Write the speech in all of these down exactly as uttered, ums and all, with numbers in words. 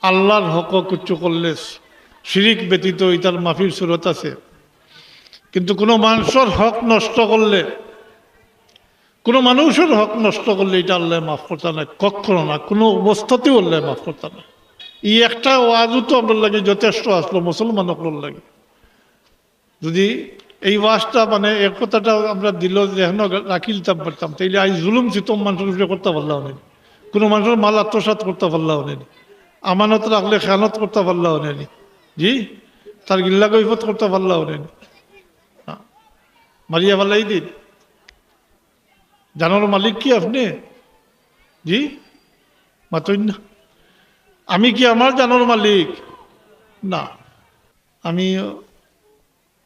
আল্লাহর হকো কিচ্ছু করলে, শিরিক ব্যতীত ইতার মাফির সুরত আছে। কিন্তু কোনো মানুষর হক নষ্ট করলে, কোনো মানুষর হক নষ্ট করলে ইটা আল্লায় মাফ করতা নায়, কখনো না, কোনো অবস্থাতেও আল্লায় মাফ করতা নায়। ই একটা ওয়াজও তো আমরার লাগি যথেষ্ট আছলো, মুসলমান অকলর লাগি। যদি এই ওয়াজটা, মানে, এই কথাটা আমরা দিলো যেন রাখিলতাম পারতাম, তাইলে আইজ জুলুম সিতম মানষর উপরে করতা পারলা অনে নি, কোনো মানষর মাল আত্মসাৎ করতা পারলা অনে নি, আমানত রাখলে খেয়ানত করতা পারলা অনে নি, জি, তার গিল্লা গইবত করতা পারলা অনে নি, হ্যাঁ, মারিয়া ফালাই দিন। জানর মালিক কি আপনে? জি, মাতইন না। আমি কি আমার জানর মালিক? না। আমি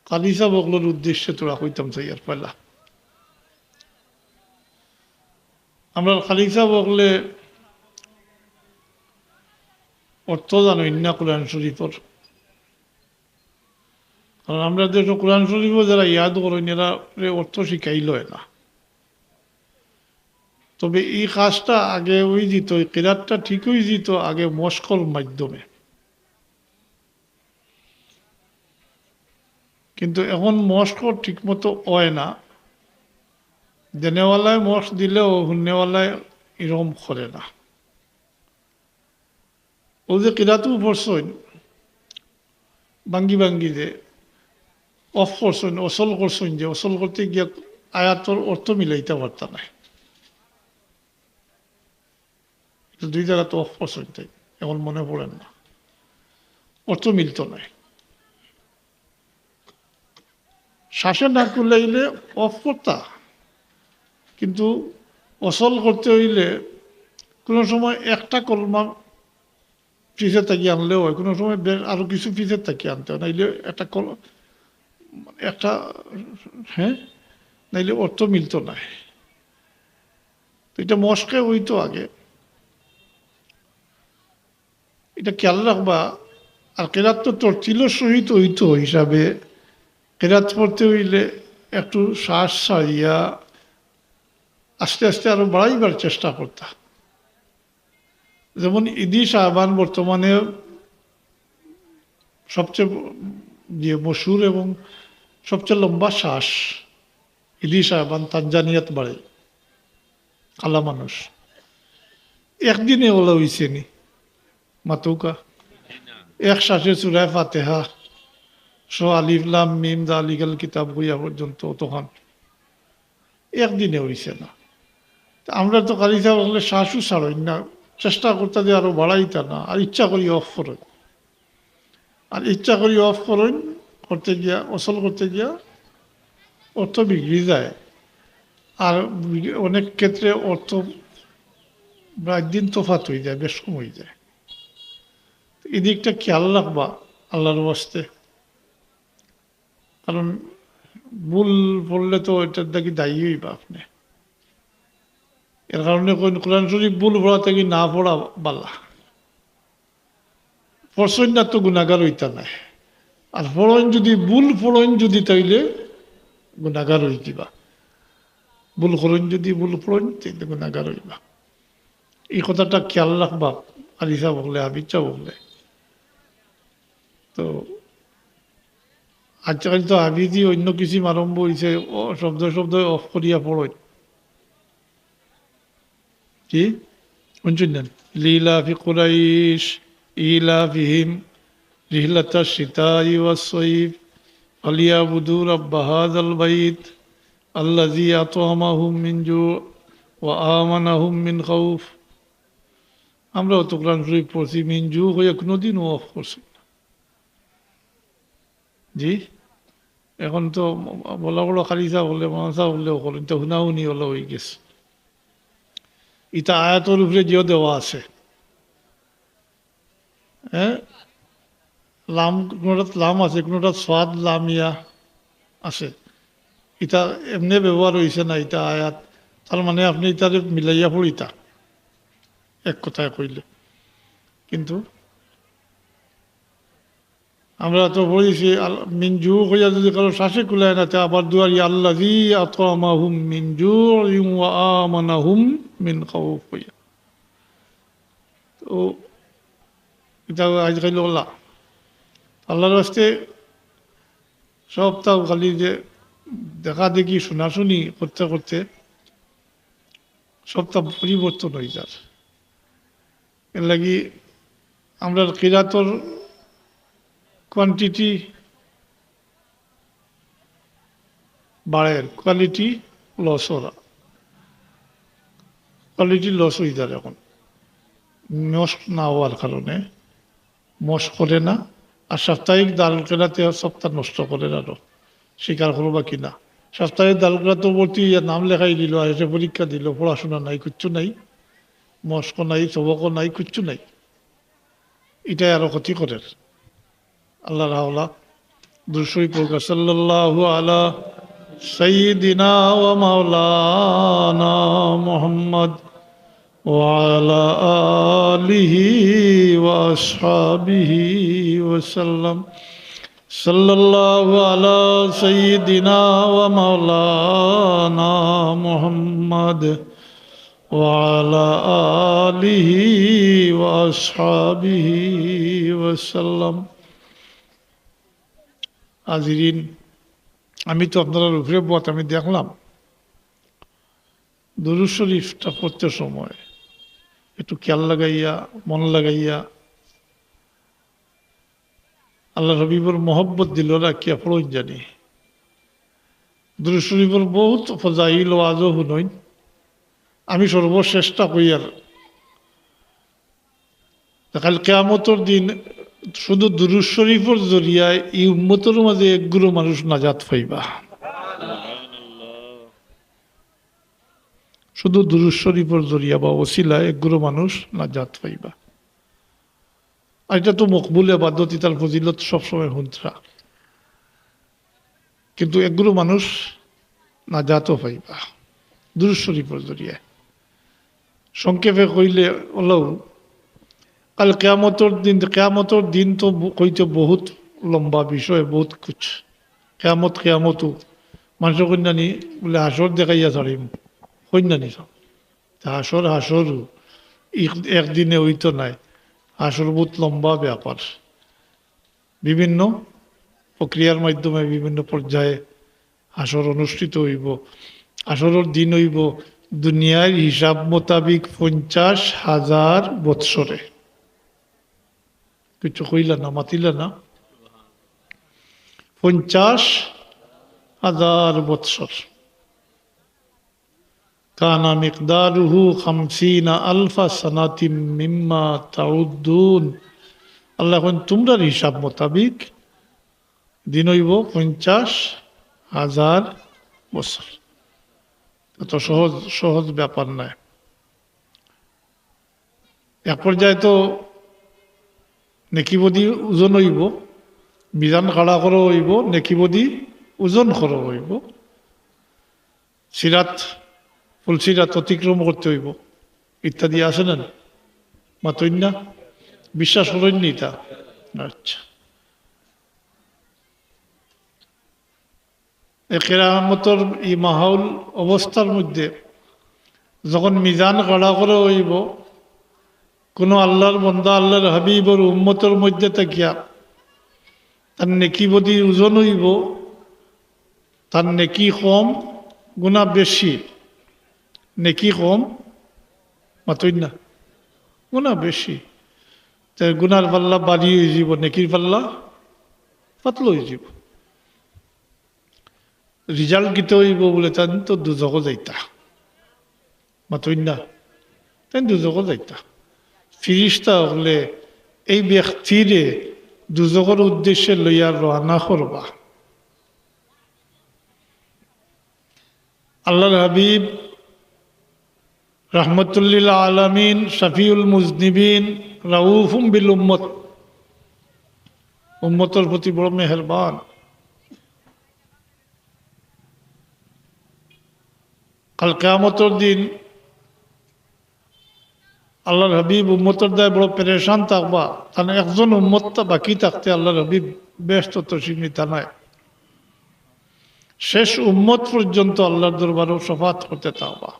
কারি সাব অকলর উদ্দেশ্যে থুড়া কইতাম চাইয়ার পয়লা। আমরার কারি সাব অকলে অর্থ জানইন না কোরআন শরিফর। কারণ আমরার দেশো কোরআন শরিফও যারা ইয়াদ করইন, এরারে অর্থ শিখাইল অয় না। তবে ই কাজটা আগে অইযিতো, ই কিরাতটা ঠিক অইযিতো আগে মশকর মাধ্যমে। কিন্তু এখন মশক ঠিকমতো অয় না, দেনেওয়ালায় মশক দিলেও হুননেওয়ালায় ইরকম করে না। অউ যে কিরাতও পড়ছইন, ভাঙ্গি ভাঙ্গি যে অফ করছইন, অসল করছইন, যে অসল করতে গিয়া আয়াতর অর্থ মিলাইতা পারতা নায়। দুই জাগাত অফ করছইন তাই, এখন মনে পড়ের না, অর্থ মিলতো নায়। শ্বাসে না কুলাইলে অফ করতা, কিন্তু অসল করতে অইলে কোনো সময় একটা কলমা পিছে থাকি আনলেও অয়, কোনো সময় বে-, আরো কিছু পিছে থাকি আনতে অয়, নাইলে একটা কল-, একটা, হ্যাঁ, নাইলে অর্থ মিলতো নায়। তো ইটা মশকে অইতো আগে, ইটা খেয়াল রাখবা। আর কিরাত তো তরতিলর সহিত অইতো হিসাবে, কিরাত পড়তে অইলে একটু শ্বাস ছাড়িয়া আস্তে আস্তে আরো বাড়াইবার চেষ্টা করতা। যেমন ইদি সাহেবান বর্তমানে সবচেয়ে, ইয়ে, মশহুর এবং সবচেয়ে লম্বা শ্বাস ইদি সাহেবান তানজানিয়াত বাড়ে, কালা মানুষ। একদিনে অলা অইছে নি? মাতউক্কা। এক শ্বাসে সূরা ফাতিহা সহ আলিফ লাম মিম যালিকাল কিতাব কইয়া পর্যন্ত অতখান একদিনে অইছে না। তে আমরা তো কারি সাব অকলে শ্বাসও ছাড়ইন না, চেষ্টা করতা যে আরো বাড়াইতা না, আর ইচ্ছা করি অফ করইন, আর ইচ্ছা করি অফ করইন, করতে গিয়া, অসল করতে গিয়া অর্থ বিগড়ি যায়। আর বিগ-, অনেক ক্ষেত্রে অর্থ রাইত দিন তফাত অইযায়, বেশ কম অইযায়। ই দিকটা খেয়াল রাখবা আল্লাহর ওয়াস্তে। কারণ ভুল পড়লে তো ইটার দাগি দায়ী অইবা আপনে। এর কারণে কইন, কোরআন শরিফ ভুল পড়া থাকি না পড়া বালা। পড়ছইন না তো গুনাগার অইতা নায়। আর পড়ইন যদি, ভুল পড়ইন যদি, তাইলে গুনাগার অইযিবা। ভুল করইন যদি, ভুল পড়ইন, তাইলে গুনাগার অইবা। ই কথাটা খেয়াল রাখবা, কারি সাব অকলে, হাফিজ সাব অকলে। তো আজকাল তো হাফিজি অন্য কিসিম আরম্ভ অইছে, ও শব্দ শব্দ অফ করিয়া পড়ইন। কি? হুনছইন না? লিইলাফি কুরাইশ, ইলাফিহিম রিহলাতাশ শিতাই ওয়াস সাইফ, ফালিয়াবুদু রাব্বা হাযাল বাইত, আল্লাযী আতআমাহুম মিন জু' ওয়া আমানাহুম মিন খাউফ। আমরাও তো কোরআন শরিফ পড়ছি, মিন জু' কইয়া কোনোদিনও অফ করছি না। জি, এখন তো বড় বড় কারি সাব অকলে, মৌলানা সাব অকলে অকল, ইতা হুনাহুনি অলা অইগেছে। ইতা আয়াতর উপরে যেও দেওয়া আছে। হ্যাঁ? লাম, কোনোটাত লাম আছে, কোনোটাত সাদ লামিয়া আছে। ইতা এমনে ব্যবহার অইছে না, ইতা আয়াত। তার মানে আপনে ইতারে মিলাইয়া পড়িতা, এক কথায় কইলে। কিন্তু আমরা তো পড়ছি, আল-, মিন জু' কইয়া যদি কারো শ্বাসে কুলায় না, তে আবার দুয়ারি আল্লাযী আতআমাহুম মিন জু'ইন ওয়া আমানাহুম মিন খাউফ কইয়া। তো ইটা আইজ কাইল অলা। আল্লাহর ওয়াস্তে সবতা খালি যে দেখা দেখি, শোনাশুনি করতে করতে সবতা পরিবর্তন অই যার। এর লাগি আমরার কিরাতর quantity বাড়ের, quality loss or, quality loss অই যার। এখন মশক না অওয়ার কারণে, মশক করে না। আর সাপ্তাহিক দারুল কিরাতে সবতা নষ্ট করের আরো, স্বীকার করবা কি না? সাপ্তাহিক দারুল কিরাতো ভর্তি অইয়া নাম লেখাই দিল, আর এসে পরীক্ষা দিল, পড়াশোনা নাই, কিচ্ছু নাই, মশক নাই, সবক নাই, কিচ্ছু নাই। ইটাই আরো ক্ষতি করের। আল্লাহর হাওলা, দুরূদ শরীফ পড়ুক্কা, সাল্লাল্লাহু আলা সাইয়্যিদিনা ওয়া মাওলানা মুহাম্মদ ওয়া আলা আলিহি ওয়া আসহাবিহি ওয়া সাল্লাম। সাল্লাল্লাহু আলা সাইয়্যিদিনা ওয়া মাওলানা মুহাম্মদ ওয়া আলা আলিহি ওয়া আসহাবিহি ওয়া সাল্লাম। হাজিরিন, আমি তো আপনারার উপরে বত, আমি দেখলাম দুরূদ শরীফটা পড়তে সময় একটু খেয়াল লাগাইয়া, মন লাগাইয়া, আল্লাহর হাবিবর মহব্বত দিলো রাখিয়া পড়ইন জানি। দুরূদ শরীফর বহুত ফজাইল ওয়াজও হুনইন। আমি সর্বশেষটা কইয়ার, কাইল কিয়ামতর দিন শুধু দুরূদ শরীফর জরিয়ায় ই উম্মতর মাঝে একগুরু মানুষ নাজাত পাইবা। শুধু দুরূদ শরীফর জরিয়া বা ওসিলায় একগুরু মানুষ নাজাত পাইবা। আর ইটা তো মকবুল ইবাদত, ইটার ফজিলত সবসময় হুনতরা। কিন্তু একগুরু মানুষ নাজাতও পাইবা দুরূদ শরীফর জরিয়ায়। সংক্ষেপে কইলে অলাউ, কাইল কিয়ামতর দিন, কিয়ামতর দিন তো ব-, কইতে বহুত লম্বা বিষয়, বহুত কুছ। কিয়ামত, কিয়ামতও মানষে কইন না নি, বুলে হাশর দেখাইয়া ছাড়িমু, কইন না নি? তা হাশর, হাশর এক-, একদিনে অইতো নায়। হাশর বহুত লম্বা ব্যাপার। বিভিন্ন প্রক্রিয়ার মাধ্যমে বিভিন্ন পর্যায়ে হাশর অনুষ্ঠিত অইবো। হাশরর দিন অইবো দুনিয়ার হিসাব মোতাবিক পঞ্চাশ হাজার বৎসরে। কিচ্ছু কইলা না, মাতিলা না। পঞ্চাশ হাজার বৎসর। কানা মিকদারুহু খামসিনা আলফা সানাতিম মিম্মা তাউদ্দুন। আল্লায় কইন, তুমরার হিসাব মোতাবিক দিন অইবো পঞ্চাশ হাজার বছর। অত সহজ, সহজ ব্যাপার নায়। এক পর্যায়ে তো নেকি বদি ওজন অইবো, মিজান খাড়া করা অইবো, নেকি বদি ওজন করা অইবো। সিরাত, ফুলসিরাত অতিক্রম করতে অইবো, ইত্যাদি আছে না? মাতইন না? বিশ্বাস করইন নি ইটা? আচ্ছা, এই কিয়ামতর ই মাহৌল অবস্থার মধ্যে যখন মিজান খাড়া করা অইবো, কোনো আল্লাহর বন্দা, আল্লাহর হাবিবর উম্মতর মধ্যে থাকিয়া তার নেকি বদি ওজন অইবো, তার নেকি কম, গুনা বেশি। নেকি কম, মাতইন না, গুনা বেশি। তে গুনার পাল্লা ভারি অইযিবো, নেকির পাল্লা পাতলা অইযিবো। Result কিতা অইবো বুলে, তাইন তো দুজখো যাইতা। মাতইন না, তাইন দুজখো যাইতা। ফিরিস্তা অকলে এই ব্যক্তিরে দুজখর উদ্দেশ্যে লইয়া রওয়ানা করবা। আল্লাহর হাবিব রাহমাতুল্লিল আলামিন, শাফিউল মুজনিবিন, রাউফুম বিল উম্মত, উম্মতর প্রতি বড় মেহেরবান। কাল কিয়ামতর দিন আল্লাহর হাবিব উম্মতর দায় বড় পেরেশান থাকবা, কারণ একজন উম্মত বাকি থাকতে আল্লাহর হাবিব বেহেশতো তশরিফ নিতা নায়। শেষ উম্মত পর্যন্ত আল্লাহর দরবারো শফাত করতে থাকবা।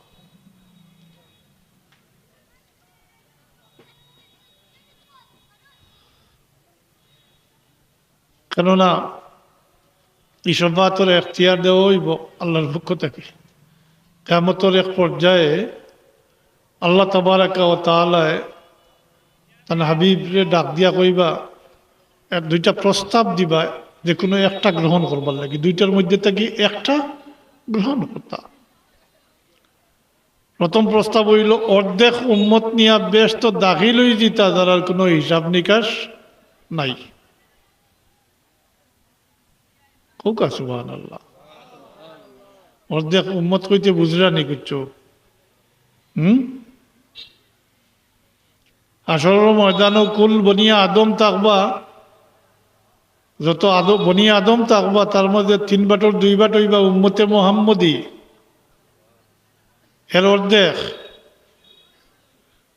কেননা এই শাফাআতর এখতিয়ার দেওয়া অইবো আল্লাহর পক্ষ থাকি। কিয়ামতর এক পর্যায়ে আল্লাহ তাবারাকা ওয়া তাআলায় তান হাবিবরে ডাক দিয়া কইবা, এক দুইটা প্রস্তাব দিবা, যে কোনো একটা গ্রহণ করবার লাগি, দুইটার মধ্যে থাকি একটা গ্রহণ করতা। প্রথম প্রস্তাব অইলো, অর্ধেক উম্মত নিয়া বেহেস্তো দাখিল অইযিতা, যারার কোনো হিসাব নিকাশ নাই। কউক্কা সুবহানাল্লাহ। অর্ধেক উম্মত কইতে বুঝরা নি কিচ্ছু? হুম? হাশরর ময়দানো কুল বনি আদম থাকবা, যত আদম, বনি আদম থাকবা, তার মধ্যে তিন ভাগর দুই ভাগ অইবা উম্মতে মুহাম্মদী। এর অর্ধেক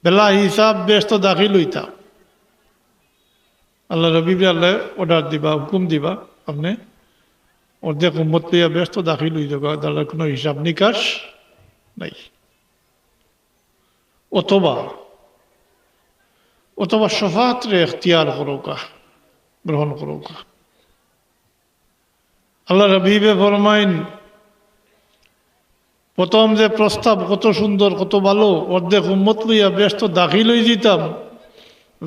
বেলা হিসাব বেহেস্তো দাখিল অইতা। আল্লাহর হাবিবরে আল্লায় order দিবা, হুকুম দিবা, আপনে অর্ধেক উম্মত লইয়া বেহেস্তো দাখিল অইযিবা, যারার কোনো হিসাব নিকাশ নাই। অথবা, অথবা শাফাআতরে এখতিয়ার করউক্কা, গ্রহণ করউক্কা। আল্লাহর হাবিবে ফরমাইন, প্রথম যে প্রস্তাব, কত সুন্দর, কত ভালো, অর্ধেক উম্মত লইয়া বেহেস্তো দাখিল অইযিতাম,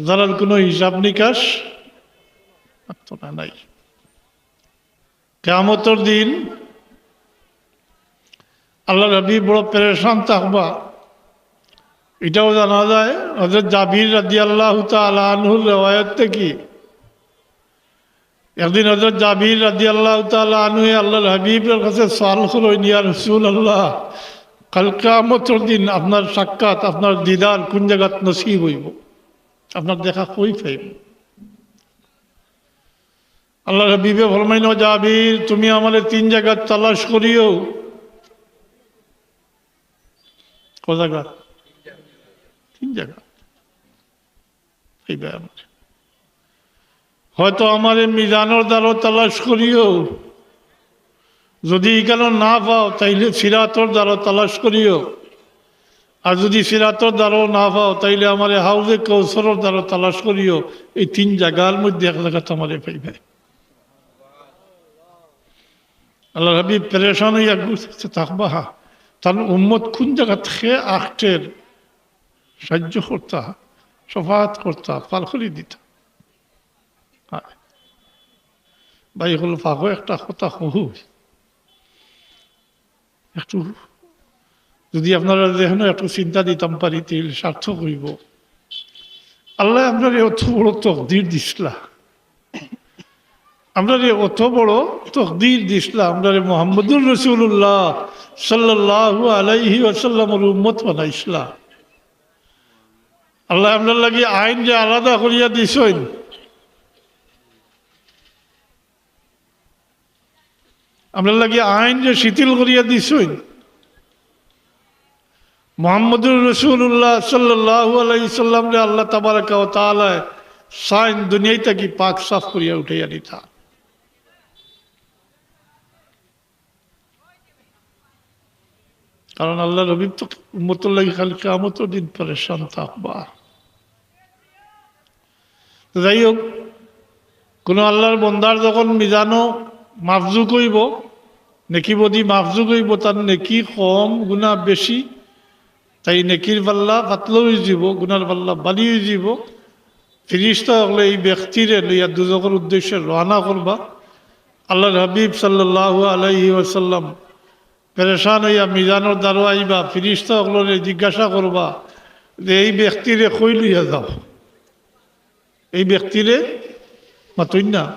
যারার কোনো হিসাব নিকাশ থাকতো না, নাই। কিয়ামতর দিন আল্লাহর হাবিব বড় পেরেশান থাকবা। ইটাও জানা যায় হযরত জাবির রাদিয়াল্লাহু তাআলা আনহুর রেওয়ায়াত থাকি। একদিন হযরত জাবির রাদিয়াল্লাহু তাআলা আনহু আল্লাহর হাবিবর কাছে সওয়াল করইন, "ইয়া রাসূলুল্লাহ, কাল কিয়ামতর দিন আপনার সাক্ষাৎ, আপনার দিদার কোন জাগাত নসিব অইবো? আপনার দেখা কই পাইমু?" আল্লাহর হাবিবে ফরমাইন, "ও জাবির, তুমি আমারে তিন জাগাত তালাশ করিও।" কয় জাগাত? তিন জাগাত। পাইবায় আমারে। হয়তো আমারে মিজানর দ্বারো তালাশ করিও, যদি ইখানো না পাও, তাইলে সিরাতর দ্বারো তালাশ করিও। আর যদি সিরাতর দ্বারো না পাও, তাইলে আমারে হাউজে কাউসারর দ্বারো তালাশ করিও। এই তিন জাগার মধ্যে এক জাগাত আমারে পাইবায়। আল্লাহর হাবিব পেরেশান অইয়া ঘুরতে থাকবা, তান উম্মত কোন জাগাত কে আখটের সাহায্য করতা, শাফাআত করতা, পার করি দিতা। হায়। ভাই অকল, ফাঁকো একটা কথা কই, একটু যদি আপনারা যেন একটু চিন্তা দিতাম পারি, তাইলে সার্থক অইবো। আল্লায় আমরারে অত বড় তকদির দিছলা, আমরারে অত বড় তকদির দিছলা, আমরারে মুহাম্মদুর রাসূলুল্লাহ সাল্লাল্লাহু আলাইহি ওয়াসাল্লামর উম্মত বানাইছলা। আল্লায় আমরার লাগি আইন যে আলাদা করিয়া দিছইন, আমরার লাগি আইন যে শিথিল করিয়া দিছইন, মুহাম্মদুর রাসূলুল্লাহ সাল্লাল্লাহু আলাইহি সাল্লামরে আল্লাহ তাবারাকা ওয়া তাআলায় চাইন দুনিয়া থাকি পাক সাফ করিয়া উঠাইয়া নিতা। কারণ আল্লাহর হাবিব তো উম্মতর লাগি খালি কিয়ামতর দিন পেরেশান থাকবা। তো যাই হোক, কোনো আল্লাহর বন্দার যখন মিজানো মাপজুক অইবো, নেকি বদি মাপজুক অইবো, তার নেকি কম, গুনা বেশি, তাই নেকির পাল্লা পাতলা অইযিবো, গুনার পাল্লা ভারি অইযিবো। ফিরিস্তা অকলে এই ব্যক্তিরে লইয়া দুজখর উদ্দেশ্যে রওয়ানা করবা। আল্লাহর হাবিব সাল্লাল্লাহু আলাইহি ওয়াসাল্লাম পেরেশান অইয়া মিজানর দ্বারো আইবা, ফিরিস্তা অকলরে জিজ্ঞাসা করবা যে, "এই ব্যক্তিরে কই লইয়া যাও? এই ব্যক্তিরে," মাতইন না,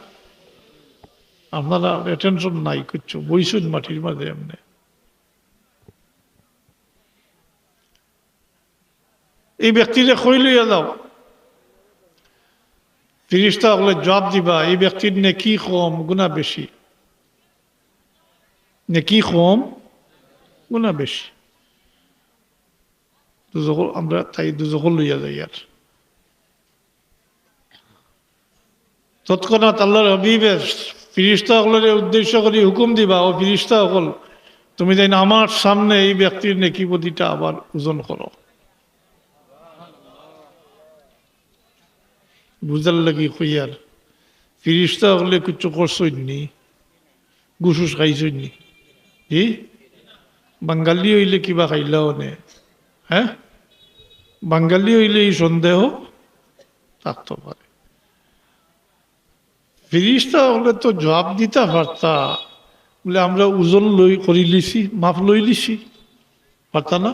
আপনারা attention নাই কিচ্ছু, বইছইন মাটির মাঝে এমনে। "এই ব্যক্তিরে কই লইয়া যাও?" ফিরিস্তা অকলে জবাব দিবা, "এই ব্যক্তির নেকি কম, গুনা বেশি।" নেকি কম, গুনা বেশি। দুজখো, আমরা তাই দুজখো লইয়া যাইয়ার। তৎক্ষণাৎ আল্লাহর হাবিবে ফিরিস্তা অকলরে উদ্দেশ্য করি হুকুম দিবা, "ও ফিরিস্তা অকল, তুমি যাইন আমার সামনে এই ব্যক্তির নেকি বদিটা আবার ওজন করো।" বুঝার লাগি কইয়ার, ফিরিস্তা অকলে কিচ্ছু করছইন নি, ঘুষ উস খাইছইন নি? জি, বাঙালি অইলে কিবা খাইলা অনে, হ্যাঁ? বাঙালি অইলে ই সন্দেহ থাকতো পারে। ফিরিস্তা অকলে তো জবাব দিতা পারতা, বলে, "আমরা ওজন লই, করিলিছি, মাপ লইলিছি।" পারতা না?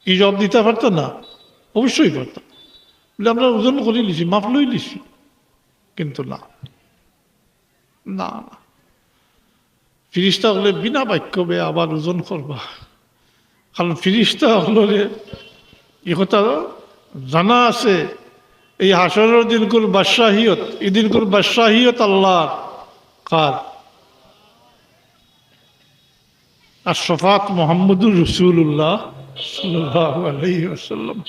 ই জবাব দিতা পারতা না? অবশ্যই পারতা। বলে, "আমরা ওজন করিলিছি, মাপ লইলিছি।" কিন্তু না, না, না। ফিরিস্তা অকলে বিনা বাক্যে আবার ওজন করবা, কারণ ফিরিস্তা অকলরে ই কথা জানা আছে, এই হাশরর দিনকুর বাদশাহিয়ত, ই দিনকুর বাদশাহিয়ত আল্লাহর। কার? আর শফাত মোহাম্মদুর রাসূলুল্লাহ সাল্লাল্লাহু আলাইহি ওয়াসাল্লাম।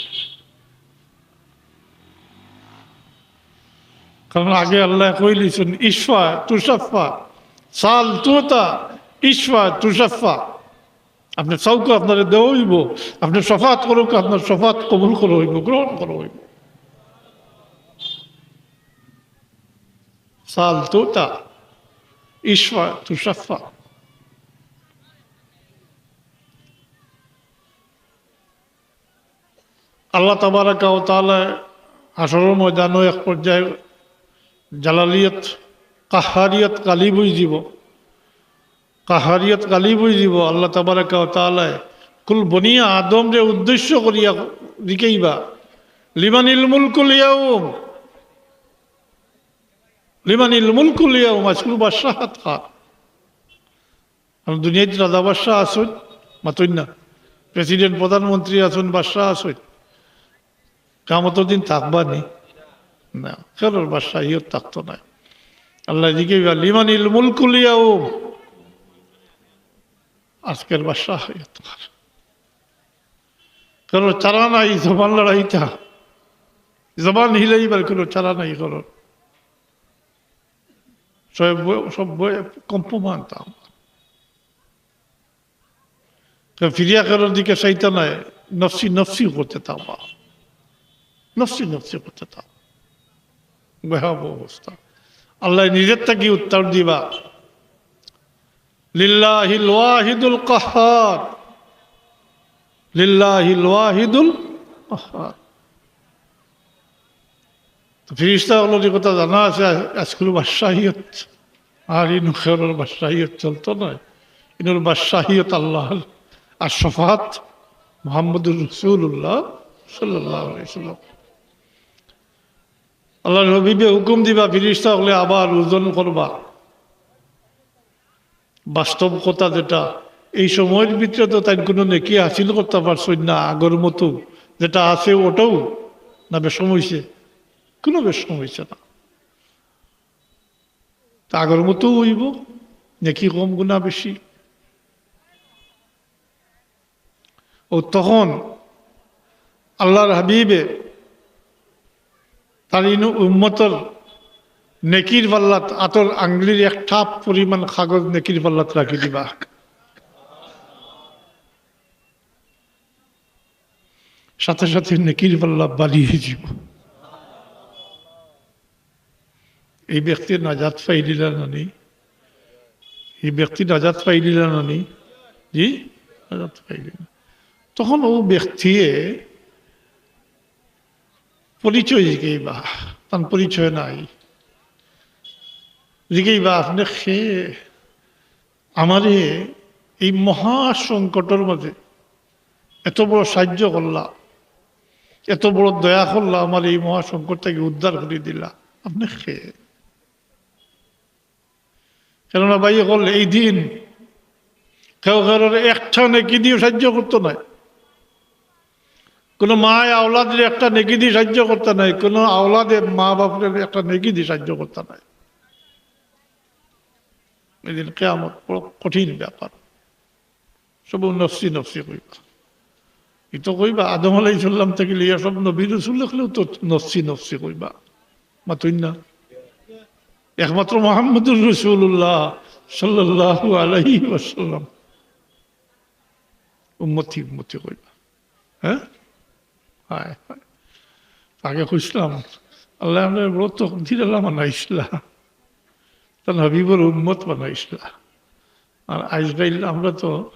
কারণ আগে আল্লায় কইলিছইন, "ইশফা তুশাফা, সাল তুতা, ইশফা তুশাফা।" আপনে চাউক্কা, আপনারে দেওয়া অইবো। আপনে শফাত করউক্কা, আপনার শফাত কবুল করা অইবো, গ্রহণ করা অইবো। সাল তুতা, ইশফা তুশাফা। আল্লাহ তাবারাকা ওয়া তাআলা হাশরর ময়দানো এক পর্যায়ে জালালিয়ত, কাহারিয়ত গালিব অইযিবো। কাহারিয়ত গালিব অইযিবো। আল্লাহ তাবারাকা ওয়া তাআলায় কুল বনি আদমরে উদ্দেশ্য করিয়া জিকাইবা, "লিমানিল মুলকুল ইয়াউম, লিমানিল মুলকুল ইয়াউম", আইজকুর বাদশাহত কার? কারণ দুনিয়াত রাজা বাদশা আছইন, মাতইন না, প্রেসিডেন্ট, প্রধানমন্ত্রী আছইন, বাদশা আছইন। কিয়ামতর দিন থাকবা নি? না, কেউর বাদশাহিয়ত থাকতো নায়। আল্লায় জিকাইবা, "লিমানিল মুলকুল ইয়াউম", আইজকুর বাদশাহিয়ত কার? কেউর চারা নাই, জবান লড়াইতা, জবান হিলাইবার কেউর চারা নাই, কেউর সব, সব কম্পমান তাম। কেউ ফিরিয়া কেউর দিকে চাইতা নায়, নফসি নফসি করতে থাকবা, নফসি নফসি করতে থাকবা। ভয়াবহ অবস্থা। আল্লায় নিজর থাকি উত্তর দিবা, "লিল্লাহিল ওয়াহিদুল কাহহার, লিল্লাহিল ওয়াহিদুল কাহহার।" তো ফিরিস্তা অকলর ই কথা জানা আছে, আইজকুর বাদশাহিয়ত, আর ইনো কেউর বাদশাহিয়ত চলতো নায়। ইনোর বাদশাহিয়ত আল্লাহর, আর শফাত মুহাম্মদুর রাসূলুল্লাহ সাল্লাল্লাহু আলাইহি ওয়াসাল্লাম। আল্লাহর হাবিবে হুকুম দিবা, ফিরিস্তা অকলে আবার ওজন করবা। বাস্তব কথা যেটা, এই সময়র ভিতরে তো তাইন কুনু নেকি হাসিল করতা পারছইন না আগর মতো, যেটা আছে ওটাও, না বেশকম অইছে? কুনু বেশকম অইছে না। তা আগর মতো অইবো, নেকি কম গুনা বেশি। ও তখন আল্লাহর হাবিবে তান ইনো উম্মতর নেকির পাল্লাত আতর আঙ্গুলির এক থাপ পরিমাণ কাগজ নেকির পাল্লাত রাখি দিবা। সাথে সাথে নেকির পাল্লা বাড়িয়া যিবো। এই ব্যক্তি নাজাত পাইলিলা না নি? এই ব্যক্তি নাজাত পাইলিলা না নি? জি, নাজাত পাইলিলা। তখন ও ব্যক্তিয়ে পরিচয় জিকাইবা, তান পরিচয় নাই। জিকাইবা, "আপনে কে? আমারে এই মহা সংকটর মাঝে এত বড় সাহায্য করলা, এত বড় দয়া করলা, আমারে এই মহা সংকট থাকি উদ্ধার করি দিলা, আপনে কে?" কেননা ভাই অকল, এই দিন কেউ কেউরে একটা নেকি দিয়াও সাহায্য করতো নায়। কুনু মায় আওলাদরে একটা নেকি দিয়া সাহায্য করতা নায়, কুনু আওলাদে মা বাপরে একটা নেকি দিয়া সাহায্য করতা নায়। এই দিন কিয়ামত বড় কঠিন ব্যাপার। সব নফসি নফসি কইবা। ই তো কইবা, আদম আলাইহিস সালাম থাকি লইয়া সব নবী রসুল অকলেও তো নফসি নফসি কইবা। মাতইন না। একমাত্র মুহাম্মদুর রাসূলুল্লাহ সাল্লাল্লাহু আলাইহি ওয়াসাল্লাম উম্মতি, উম্মতি কইবা। হ্যাঁ? হায়, হায়। আগে কইছিলাম, আল্লায় আমরারে বড় তকদির আলা বানাইছলা, তান হাবিবর উম্মত বানাইছলা। আর আইজকাইল আমরা তো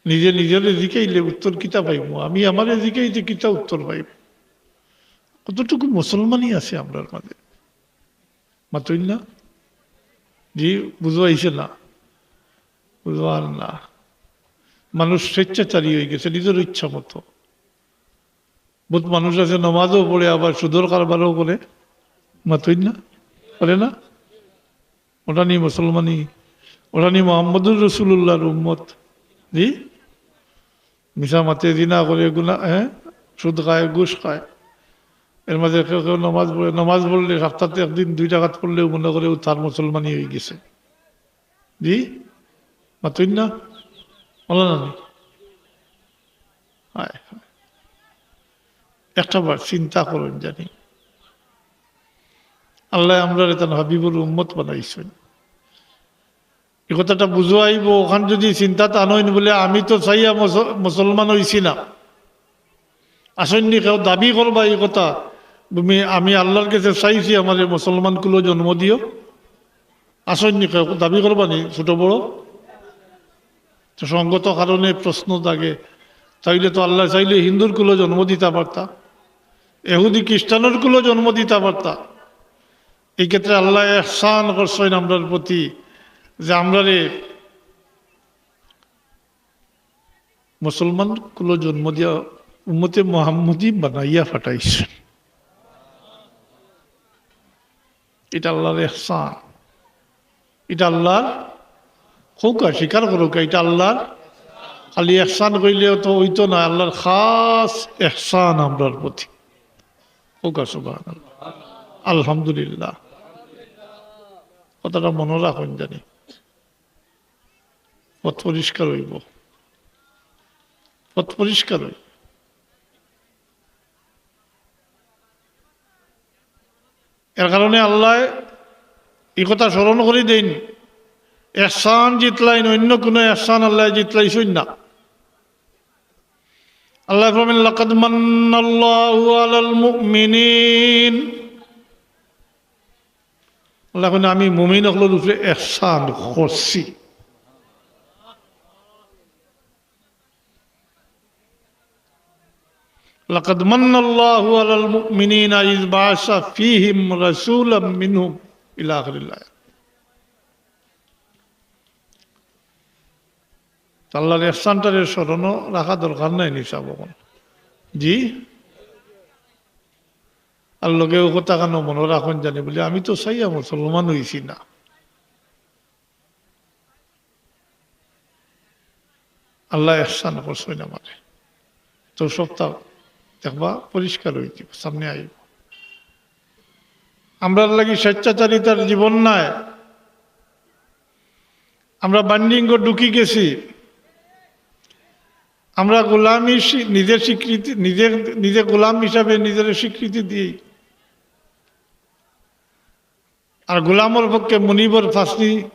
নিজে নিজরে জিকাইলে উত্তর কিতা পাইমু? আমি আমারে জিকাইতে কিতা উত্তর পাইমু? কতটুকু মুসলমানি আছে আমরার মাঝে? মাতইন না? জি, বুঝাইছে না? বুঝার না। মানুষ স্বেচ্ছাচারী অইগেছে নিজর ইচ্ছা মতো। বউত মানুষ আছে নমাজও পড়ে, আবার সুদর কারবারও করে। মাতইন না? করে না? ওটা নি মুসলমানি? ওটা নি মোহাম্মদুর রসুলুল্লাহর উম্মত? জি? মিছা মাতে, জিনা করে, গুনা, হ্যাঁ, সুদ খায়, ঘুষ খায়। এর মাঝে কেউ কেউ নমাজ পড়ে, নমাজ পড়লে সপ্তাহে একদিন দুই রাকাত পড়লেও মনে করে ও তার মুসলমানি অইগেছে। জি? মাতইন না? বলো না নি? হায় হায়। একটা বার চিন্তা করইন জানি, আল্লায় আমরারে তান হাবিবর উম্মত বানাইছইন। এই কথাটা বুঝাইবো, অখান যদি চিন্তাত আনইন বলে, আমি তো চাইয়া মুস-, মুসলমান অইছি না। আছইন নি কেউ দাবি করবা এই কথা, তুমি, আমি আল্লার গেছে চাইছি আমারে মুসলমান কুলো জন্ম দিও? আছইন নি কেউ দাবি করবা নি ছোট বড়? তো সঙ্গত কারণে প্রশ্ন জাগে, তাইলে তো আল্লায় চাইলে হিন্দুর কুলো জন্ম দিতা পারতা, এহুদি খ্রিস্টানর কুলো জন্ম দিতা পারতা। এই ক্ষেত্রে আল্লায় এহসান করছইন আমরার প্রতি, যে আমরারে মুসলমান কুলো জন্ম দিয়া উম্মতে মোহাম্মদী বানাইয়া পাঠাইছইন। এটা আল্লার এহসান, এটা আল্লার, কউক্কা, স্বীকার করউক্কা, এটা আল্লার। খালি এহসান কইলেও তো অইতো না, আল্লার খাস এহসান আমরার প্রতি। কউক্কা সুবহানাল্লাহ, আলহামদুলিল্লাহ। কথাটা মনো রাখইন জানি, পথ পরিষ্কার অইবো, পথ পরিষ্কার অইবো। এর কারণে আল্লায় এই কথা স্মরণ করি দেইন, এহসান জিতলাইন, অন্য কুনো এহসান আল্লায় জিতলাইছইন না। আল্লায় ফরমাইন, "লাকাদ মান্নাল্লাহু আলাল মুমিনিন।" আল্লায় কইন, "আমি মুমিন অকলর উপরে এহসান করছি।" "লাকাদ মান্নাল্লাহু আলাল মুমিনিনা ইয বাআসা ফীহিম রাসূলাম মিনহুম" ইলা আখিরিল আয়াত। আল্লার এহসানটারে স্মরণও রাখা দরকার নাই নি সাব অখন? জি? আর লগে অউ কথাখানও মনো রাখইন জানি বলে, আমি তো চাইয়া মুসলমান অইছি না। আল্লায় এহসান করছইন আমারে। তো সবটা দেখবা পরিষ্কার অইযিবো, সামনে আইবো। আমরার লাগি স্বেচ্ছাচারিতার জীবন নায়। আমরা binding-ও ঢুকি গেছি। আমরা গোলামি স্বী-, নিজের স্বীকৃতি, নিজের, নিজে গোলাম হিসাবে নিজের স্বীকৃতি দিই। আর গোলামর পক্ষে মুনিবর ফাসনি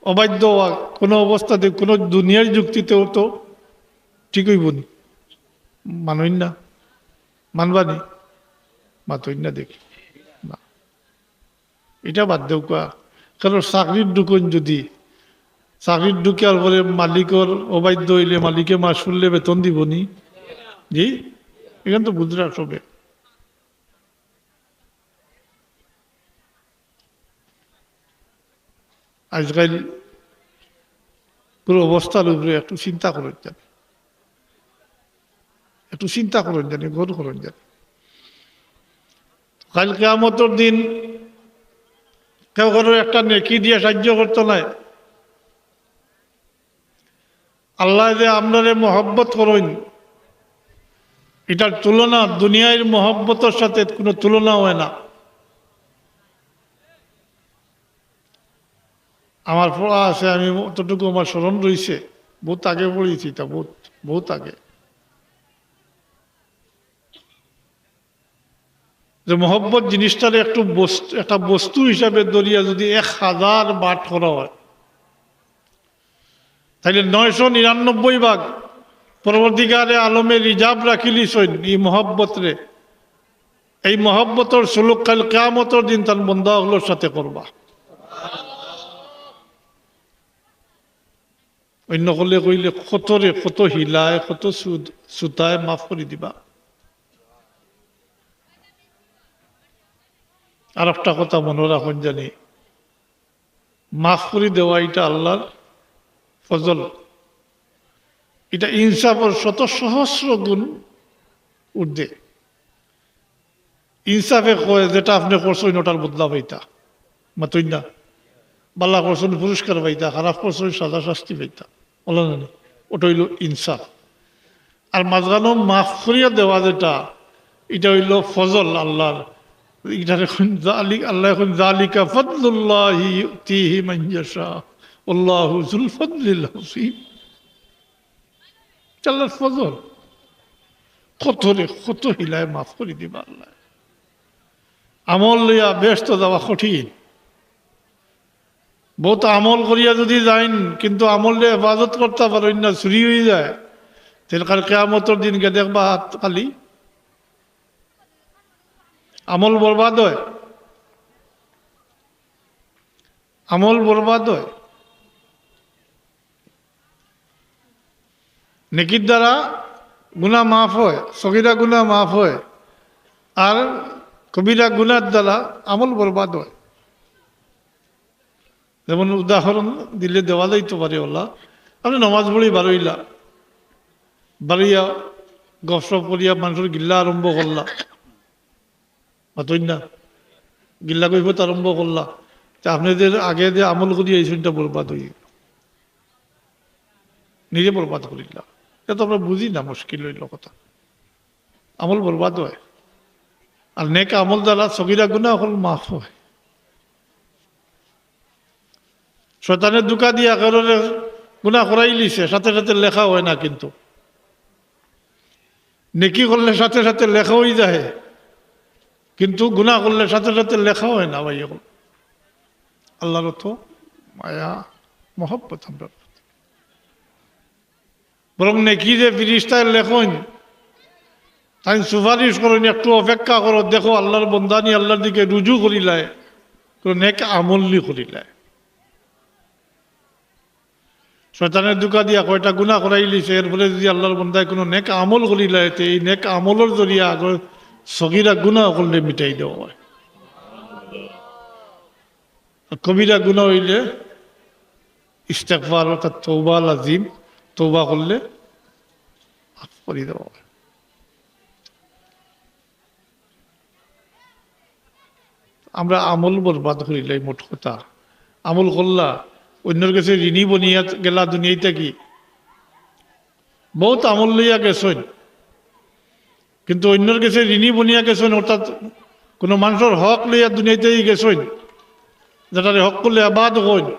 অবাধ্য অওয়া কোনো অবস্থাতে, কোনো দুনিয়ার যুক্তিতেও তো ঠিক অইবো নি। মানইন না? মানবা নি? মাতইন না দেখি। না। ইটা বাদ দেউক্কা। কারণ চাকরিত ঢুকইন যদি, চাকরিত ঢুকিয়ার পরে মালিকর অবাধ্য অইলে মালিকে মাস ফুরলে বেতন দিবো নি? জি? ইখান তো বুঝরা সবে। আইজকাইল পুরা অবস্থার উপরে একটু চিন্তা করইন জানি, একটু চিন্তা করইন জানি, গৌর করইন জানি। কাইল কিয়ামতর দিন কেউ কারোর একটা নেকি দিয়া সাহায্য করতো নায়। আল্লায় যে আমরারে মহব্বত করইন, ইটার তুলনা দুনিয়ার মহব্বতর সাথে কোনো তুলনা অয় না। আমার পড়া আছে, আমি অতটুকু আমার স্মরণ রইছে, বউত আগে পড়ছি ইটা, বউত, বউত আগে। যে মহব্বত জিনিসটারে একটু বস্তু, একটা বস্তু হিসাবে ধরিয়া যদি এক হাজার ভাগ করা অয়, তাইলে নয়শো নিরানব্বই ভাগ পরবর্তীকালে আলমে reserve রাখিলিছইন ই মহব্বতরে। এই মহব্বতর সুলুক কাইল কিয়ামতর দিন তান বন্দা অকলর সাথে করবা। অইন্য অকলে কইলে কতরে কত হিলায়, কত সুদ-, সুতায় মাফ করি দিবা। আর একটা কথা মনো রাখইন জানি, মাফ করি দেওয়া ইটা আল্লার ফজল, ইটা ইনসাফর শত সহস্র গুণ ঊর্ধ্বে। ইনসাফে কয়, যেটা আপনে করছইন, ওটার বদলা পাইতা। মাতইন না? বালা করছইন, পুরস্কার পাইতা, খারাপ করছইন, সাজা শাস্তি পাইতা। অলা না নি? ওটা অইলো ইনসাফ। আর মাঝখানো মাফ করিয়া দেওয়া যেটা, ইটা অইলো ফজল আল্লার। ইটারে কইন জালি-, আল্লায় কইন, "জালিকা ফাদলুল্লাহি ইউতিহি মান ইয়াশা, ওয়াল্লাহু যুল ফাদলিল আযীম।" ইটা আল্লার ফজল। কতরে কত হিলায় মাফ করি দিবা আল্লায়। আমল লইয়া বেহেস্তো যাওয়া কঠিন। বউত আমল করিয়া যুদি যাইন, কিন্তু আমলরে হেফাজত করতা পারইন না, চুরি অইযায়, তে কাইল কিয়ামতর দিন গিয়া দেখবা হাত খালি। আমল বরবাদ অয়, আমল বরবাদ অয়। নেকির দ্বারা গুনা মাফ অয়, সগিরা গুনা মাফ অয়, আর কবিরা গুনার দ্বারা আমল বরবাদ অয়। যেমন উদাহরণ দিলে দেওয়া যাইতো পারে, অলা, আপনে নমাজ পড়ি বারইলা, বারইয়া গফসফ করিয়া মানষর গিল্লা আরম্ভ করলা, মাতইন না, গিল্লা গইবত আরম্ভ করলা, তে আপনে যে আগে যে আমল করি আইছইন, ইটা বরবাদ অইগেলো, নিজে বরবাদ করিলা। ইটা তো আমরা বুঝি না, মুশকিল অইলো কথা। আমল বরবাদ অয়। আর নেক আমল দ্বারা সগিরা গুনা অকল মাফ অয়। শয়তানে ধুকা দিয়া কারোরে গুনা করাইলিছে, সাথে সাথে লেখা অয় না, কিন্তু নেকি করলে সাথে সাথে লেখা অইযায়, কিন্তু গুনা করলে সাথে সাথে লেখা অয় না, ভাই। অখন আল্লার অত মায়া, মহব্বত আমরার প্রতি। বরং নেকি যে ফিরিস্তায় লেখইন, তাইন সুপারিশ করইন, "একটু অপেক্ষা করো, দেখো আল্লার বন্দা নি আল্লার দিকে রুজু করিলায়, কোনো নেক আমল নি করিলায়।" শয়তানে ধুকা দিয়া কয়টা গুনা করাইলিছে, এরপরে যুদি আল্লার বন্দায় কোনো নেক আমল করিলায়, তে এই নেক আমলর জরিয়া আগর সগিরা গুনা অকলরে মিটাই দেওয়া অয়। আর কবিরা গুনা অইলে ইস্তেগফার অর্থাৎ তওবা লাজিম, তওবা করলে মাফ করি দেওয়া অয়। আমরা আমল বরবাদ করিলাই, মোট কথা। আমল করলা, অইন্যর গেছে ঋণী বনিয়া গেলা দুনিয়াত থাকি। বউত আমল লইয়া গেছইন, কিন্তু অইন্যর গেছে ঋণী বনিয়া গেছইন, অর্থাৎ কোনো মানষর হক লইয়া দুনিয়াত থাকি গেছইন, যেটারে হক্কুল এবাদ কইন।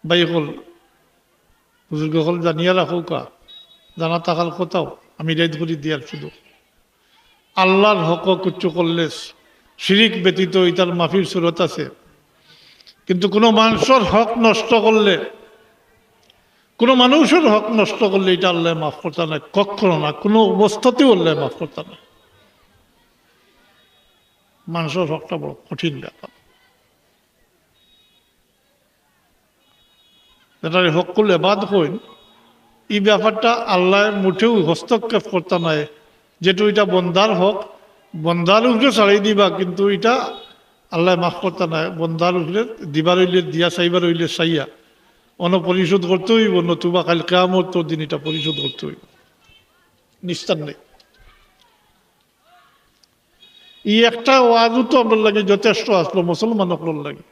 ভাই অকল, বুজুর্গ অকল, জানিয়া রাখউক্কা, জানা থাকার কথাও, আমি রেদ করি দিয়ার শুধু। আল্লার হক কিচ্ছু করলে, শিরিক ব্যতীত ইতার মাফির সুরত আছে, কিন্তু কোনো মানষর হক নষ্ট করলে, কোনো মানুষর হক নষ্ট করলে ইটা আল্লায় মাফ করতা নায়, কখনো না, কোনো অবস্থাতেও আল্লায় মাফ করতা নায়। মানষর হকটা বড় কঠিন ব্যাপার। যেটারে হক্কুল এবাদ কইন, ই ব্যাপারটা আল্লায় মুটেও হস্তক্ষেপ করতা নায়। যেহেতু ইটা বন্দার হক, বন্দার উপরে ছাড়ি দিবা, কিন্তু ইটা আল্লায় মাফ করতা নায়। বন্দার উপরে দিবার অইলে দিয়া, চাইবার অইলে চাইয়া, অনো পরিশোধ করতে অইবো, নতুবা কাইল কিয়ামতর দিন ইটা পরিশোধ করতে অইবো, নিস্তার নাই। ই একটা ওয়াজও তো আমরার লাগি যথেষ্ট আছলো, মুসলমান অকলর লাগি।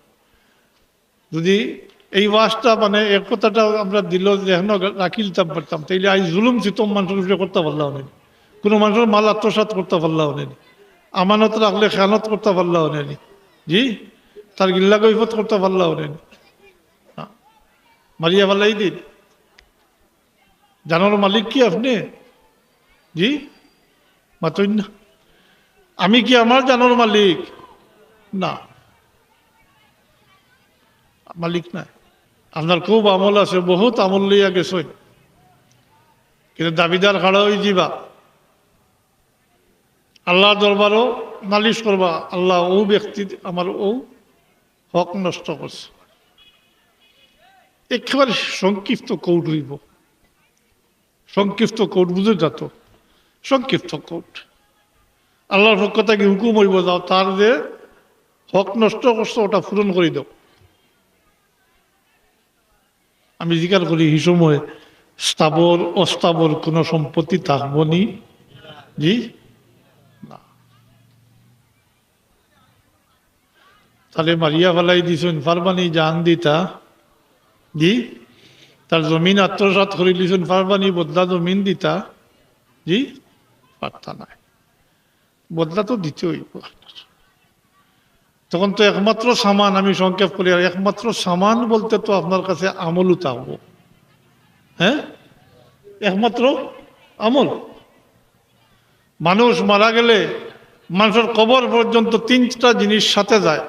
যুদি এই ওয়াজটা, মানে, এক কথাটা আমরা দিলো যেন রাখিলতাম পারতাম, তাইলে আইজ জুলুম সিতম মানষর উপরে করতা পারলা অনে নি, কোনো মানষর মাল আত্মসাৎ করতা পারলা অনে নি, আমানত রাখলে খেয়ানত করতা পারলা অনে নি, জি, তার গিল্লা গইবত করতা পারলা অনে নি, না, মারিয়া ফালাই দিন। জানর মালিক কি আপনে? জি? মাতইন না। আমি কি আমার জানর মালিক? না, মালিক নায়। আপনার খুব আমল আছে, বউত আমল লইয়া গেছইন, কিন্তু দাবিদার খাড়া অইযিবা, আল্লাহর দরবারো নালিশ করবা, "আল্লাহ, অউ ব্যক্তির আমার অউ হক নষ্ট করছে।" একেবারে সংক্ষিপ্ত কোর্ট অইবো, সংক্ষিপ্ত কোর্ট বুঝইন তো, সংক্ষিপ্ত কোর্ট। আল্লাহর পক্ষ থাকি হুকুম অইবো, "যাও, তার যে হক নষ্ট করছো, ওটা পূরণ করি দাও।" আমি জিকার করি, হি সময় স্থাবর অস্থাবর কোনো সম্পত্তি থাকবো নি? জি না। তারে মারিয়া ফালাই দিছইন, পারবা নি জান দিতা? জি। তার জমিন আত্মসাৎ করি লিছইন, পারবা নি বদলা জমিন দিতা? জি, পারতা নায়। বদলা তো দিতে অইবো আপনার। তখন তো একমাত্র সামান, আমি সংক্ষেপ করি, আর একমাত্র সামান বলতে তো আপনার কাছে আমলও থাকবো। হ্যাঁ, একমাত্র আমল। মানুষ মারা গেলে মানুষের কবর পর্যন্ত তিনটা জিনিস সাথে যায়।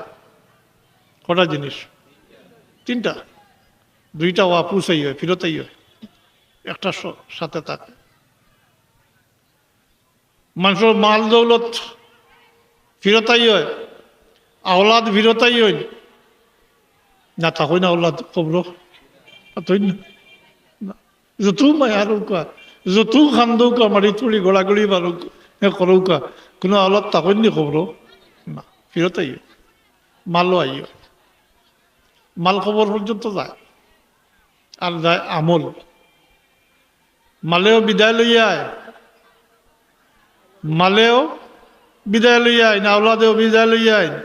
কটা জিনিস? তিনটা। দুইটা ওয়াপুস আই হয়, ফিরত আই হয়, একটা স-, সাথে থাকে। মানুষের মাল দৌলত ফিরত আই হয়, আওলাদ ফিরত আই হয়। না, তা হয় না, আওলাদ কবর, তা হয় না। না। যত মায়া রৌকা, যত খান্দৌকা, মারি তুলি গড়াগড়ি বারুক, এ করৌকা, কোনো আওলাদ তা হয়নি কবর। না, ফিরত আই হয়। মালও আই হয়। মাল কবর পর্যন্ত যায়। আর যায় আমল। মালেও বিদায় লইয়া আয়, মালেও বিদায় লইয়া আইন, আওলাদেও বিদায় লইয়া আইন।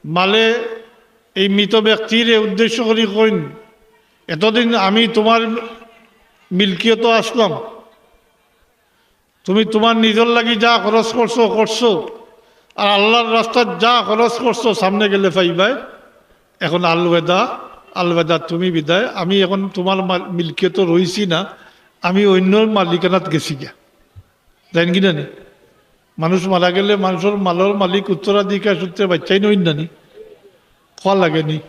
মালে এই মৃত ব্যক্তিরে উদ্দেশ্য করি কইন, "এতদিন আমি তোমার মিলকিয়ত আসলাম, তুমি তোমার নিজর লাগি যা খরচ করছো, করছো, আর আল্লাহর রাস্তাত যা খরচ করছো, সামনে গেলে পাইবায়। এখন আলবেদা, আলবেদা, তুমি বিদায়। আমি এখন তোমার মাল-, মিলকিয়ত রইছি না, আমি অন্যর মালিকানাত গেছি গিয়া।" জানেন কি জানি? মানুষ মারা গেলে মানুষের মালর মালিক উত্তরাধিকার সূত্রে বাচ্চাই নইন নানি? কওয়া লাগেনি?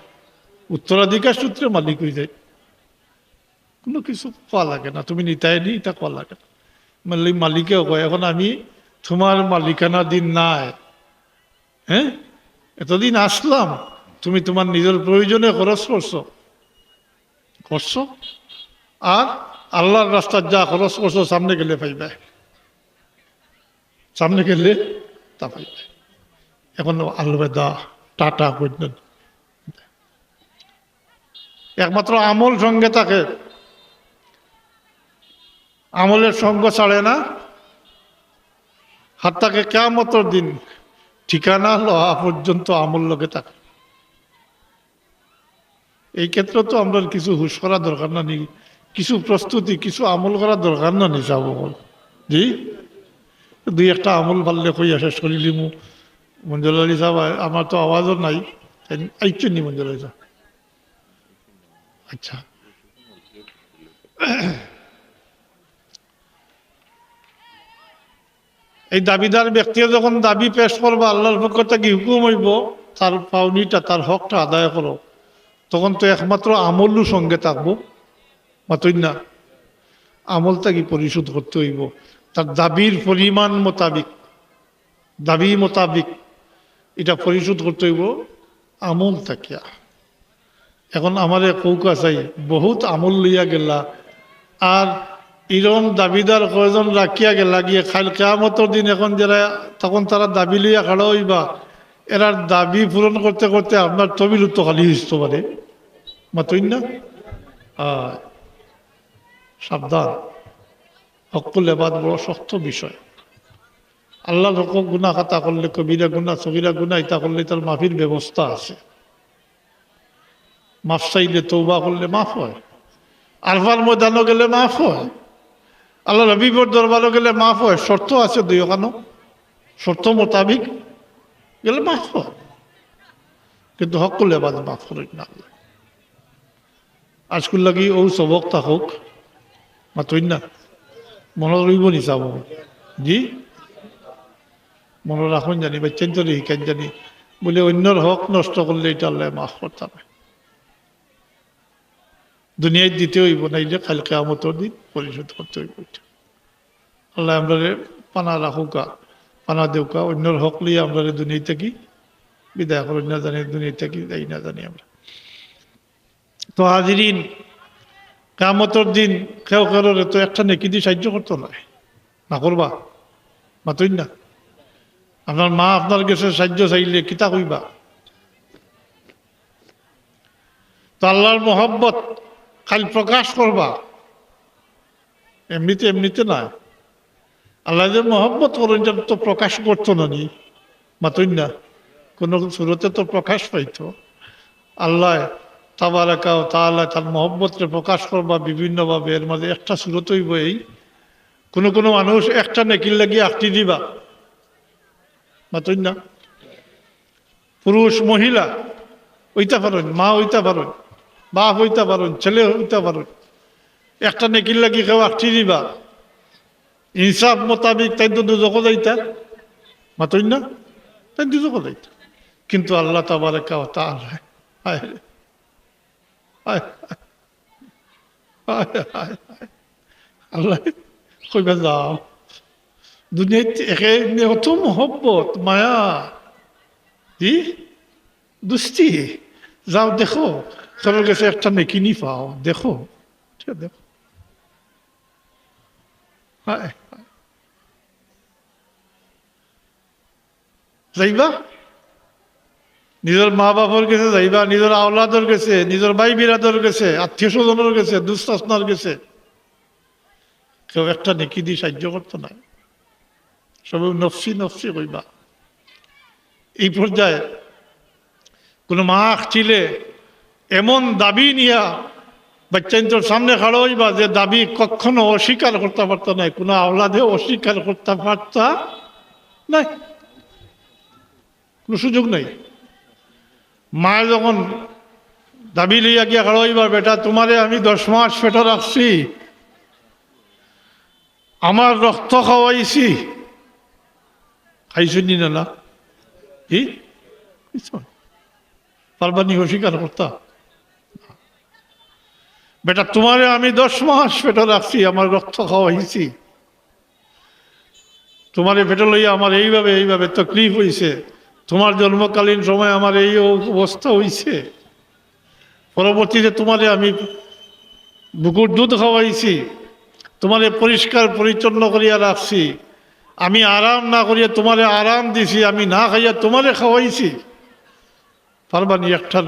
উত্তরাধিকার সূত্রে মালিক হয়ে যায়। কোনো কিছু কওয়া লাগে না, তুমি নিতায় নি, এটা কওয়া লাগে না। মালি-, মালিকেও কয়, "এখন আমি তোমার মালিকানা দিন নাই, হ্যাঁ? এতদিন আসলাম, তুমি তোমার নিজের প্রয়োজনে খরচ করছো, করছো, আর আল্লাহর রাস্তাত যা খরচ করছো, সামনে গেলে পাইবায়, সামনে গেলে তা পাইবায়।" এখন আলবেদা, টাটা কইলেন। একমাত্র আমল সঙ্গে থাকে, আমলের সঙ্গ ছাড়ে না। হাত্তাকে কিয়ামতর দিন ঠিকানা লওয়া পর্যন্ত আমল লগে থাকে। এই ক্ষেত্রে তো আমরা কিছু হুশ করা দরকার না নি, কিছু প্রস্তুতি, কিছু আমল করা দরকার না নি, সাব অকল? জি, দুই একটা আমল পারলে কইয়া শেষ করি লিমু। মঞ্জুর আলী সাহেব, আমার তো আওয়াজও নাই, আইচ্ছেন নি মঞ্জুর আলী সাহেব? আচ্ছা, এই দাবিদার ব্যক্তিয়ে যখন দাবি পেশ করবা, আল্লাহর পক্ষ থাকি হুকুম অইবো, তার পাওনিটা, তার হকটা আদায় করো, তখন তো একমাত্র আমলও সঙ্গে থাকবো, মাতইন না? আমল থাকি পরিশোধ করতে অইবো, তার দাবির পরিমাণ মোতাবিক, দাবি মোতাবিক এটা পরিশোধ করতে অইবো আমল থাকিয়া। এখন আমারে কউক্কা চাই, বহুত আমল লইয়া গেলা, আর ইরম দাবিদার কয়জন রাখিয়া গেলা গিয়া, কাইল কিয়ামতর দিন এখন যারা, তখন তারা দাবি লইয়া খাড়া অইবা, এরার দাবি পূরণ করতে করতে আপনার তহবিল তো খালি অইতো পারে, মাতইন না? আহ, সাবধান, হক্কুল এবাদ বড় শক্ত বিষয়। আল্লাহর হক গুনাহ খাতা করলে, কবিরা গুনাহ, সগিরা গুনাহ, ইতা করলে তার মাফির ব্যবস্থা আছে। মাফ চাইলে, তওবা করলে মাফ হয়। আরফার ময়দানো গেলে মাফ হয়। আল্লাহর হাবিবর দরবারো গেলে মাফ হয়। শর্ত আছে দুইখানো, শর্ত মোতাবিক গেলে মাফ হয়, কিন্তু হক্কুল এবাদ মাফ করইন না আল্লাহ। আজকুর লাগি অউ সবক থাকউক, মাতইন না? মনো রইবো নি সাব? জি, মনো রাখইন জানি, বাচ্চাইন্তরে হিকাইন জানি, বলে অইন্যর হক নষ্ট করলে ইটা আল্লায় মাফ করতা নায়। দুনিয়াত দিতে অইবো, নাইলে কাইল কিয়ামতর দিন পরিশোধ করতে অইবো ইটা। আল্লায় আমরারে পানা রাখউক্কা, পানা দেউক্কা, অইন্যর হক লইয়া আমরারে দুনিয়া থাকি বিদায় করইন না জানি, দুনিয়া থাকি যাই না জানি আমরা। তো হাজিরিন, কিয়ামতর দিন কেউ কেউরে তো একটা নেকি দি সাইয্য করতো নায়, না করবা? মাতইন না। আপনার মা আপনার গেছে সাইয্য চাইলে কিতা কইবা? তো আল্লার মহব্বত খালি প্রকাশ করবা, এমনিতে, এমনিতে নায়। আল্লায় যে মহব্বত করইন, ইটা তো প্রকাশ করতো না নি, মাতইন না, কুনু সুরতে তো প্রকাশ পাইতো। আল্লায় তাবারাকা ওয়া তাআলা তান মহব্বতরে প্রকাশ করবা বিভিন্নভাবে। এর মাঝে একটা সুরত অইবো এই, কুনু কুনু মানুষ একটা নেকির লাগি আখটি দিবা, মাতইন না। পুরুষ, মহিলা অইতা পারইন, মা অইতা পারইন, বাপ অইতা পারইন, ছেলে অইতা পারইন, একটা নেকির লাগি কেউ আখটি দিবা। ইনসাফ মোতাবিক তাইন তো দুজখো যাইতা, মাতইন না, তাইন দুজখো যাইতা। কিন্তু আল্লাহ তাবারাকা ওয়া তাআলা, হায় রে, হায়, হায়, হায়, হায়, হায়। আল্লায় কইবা, "যাও, দুনিয়াত একে অত মহব্বত, মায়া, জি, দুস্তি, যাও দেখো, কারোর গেছে একটা নেকি নি পাও, দেখো, ঠিক আছে, দেখো।" হায়। যাইবা? নিজর মা বাপর গেছে যাইবা, নিজর আওলাদর গেছে, নিজর ভাই বিরাদর গেছে, আত্মীয় স্বজনর গেছে, দুস্ত আপনার গেছে। কেউ একটা নেকি দি সাইয্য করতো নায়, সবে নফসি নফসি কইবা। এই পর্যায়ে কুনু মা আখটিলে এমন দাবি নিয়া বাইচ্চাইন্তর সামনে খাড়া অইবা যে দাবি কখনো অস্বীকার করতা পারতা নায়, কুনু আওলাদে অস্বীকার করতা পারতা নায়, কুনু সুযোগ নাই। মায়ে যখন দাবি লইয়া গিয়া খাড়া অইবা, "বেটা, তুমারে আমি দশ মাস পেটো রাখছি, আমার রক্ত খাওয়াইছি।" খাইছইন নি না, না? কি? খাইছইন? পারবা নি অস্বীকার করতা? "বেটা, তুমারে আমি দশ মাস পেটো রাখছি, আমার রক্ত খাওয়াইছি। তুমারে পেটো লইয়া আমার এইভাবে, এইভাবে তকলিফ অইছে। তুমার জন্মকালীন সময় আমার এই অ-, অবস্থা অইছে।" পরবর্তীতে তুমারে আমি বুকুর দুধ খাওয়াইছি, তুমারে পরিষ্কার পরিচ্ছন্ন করিয়া রাখছি, আমি আরাম না করিয়া তুমারে আরাম দিছি, আমি না খাইয়া তুমারে খাওয়াইছি। পারবা নি একটার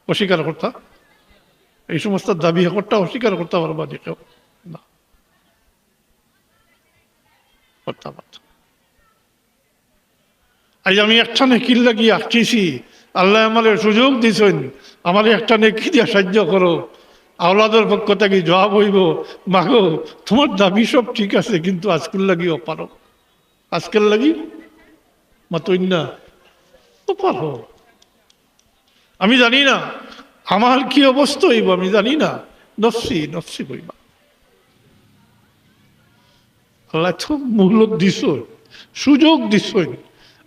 অস্বীকার করতা? এই সমস্ত দাবি একটা অস্বীকার করতা পারবা নি কেউ? না। করতা পারতা। আইজ আমি একটা নেকির লাগি আটকিছি, আল্লায় আমারে সুযোগ দিছইন, আমারে একটা নেকি দিয়া সাইয্য করো। আওলাদর পক্ষ থাকি জবাব অইবো, "মাগো, তুমার দাবি সব ঠিক আছে, কিন্তু আজকুর লাগি অপারগ, আজকুর লাগি মাতইন না, অপারগ।" আমি জানি না আমার কি অবস্থা অইবো, আমি জানি না। নফসি, নফসি কইবা। আল্লায় তো মুহলত দিছইন, সুযোগ দিছইন।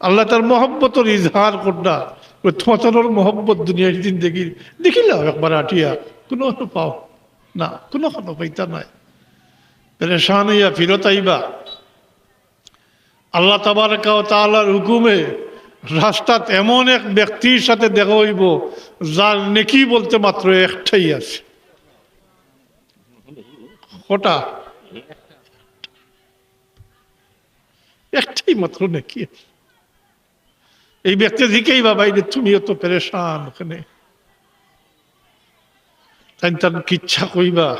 আল্লায় তার মহব্বতর ইজহার কররা, ওই তোমার মহব্বত দুনিয়ার জিন্দেগি দেখিলাও একবার আটিয়া, কুনুখানো পাও না, কুনুখানো পাইতা নায়। পেরেশান অইয়া ফিরত আইবা। আল্লাহ তাবারাকা ওয়া তাআলার হুকুমে রাস্তাত এমন এক ব্যক্তির সাথে দেখা অইবো, যার নেকি বলতে মাত্র একটাই আছে। কটা? একটাই মাত্র নেকি আছে। এই ব্যক্তি জিকাইবা, "ভাই রে, তুমি অত পেরেশান কেনে?" তাইন তান কিচ্ছা কইবা,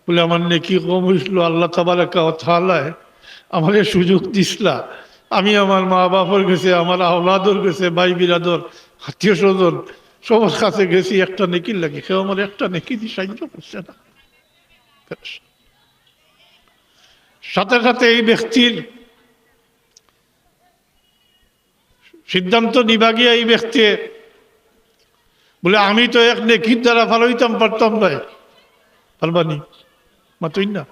বলে, "আমার নেকি কম অইছিল, আল্লাহ তাবারাকা ওয়া তাআলায় আমারে সুযোগ দিছলা, আমি আমার মা বাপর গেছে, আমার আওলাদর গেছে, ভাই বিরাদর, আত্মীয় স্বজন, সবার কাছে গেছি একটা নেকির লাগি, কেউ আমার একটা নেকি দি সাহায্য করছে না।" সাথে সাথে এই ব্যক্তির সিদ্ধান্ত নিবা গিয়া এই ব্যক্তি বলে, "আমি তো এক নেকির দ্বারা ফালাইতাম পারতাম নায়।" পারবানি? মাতইন না।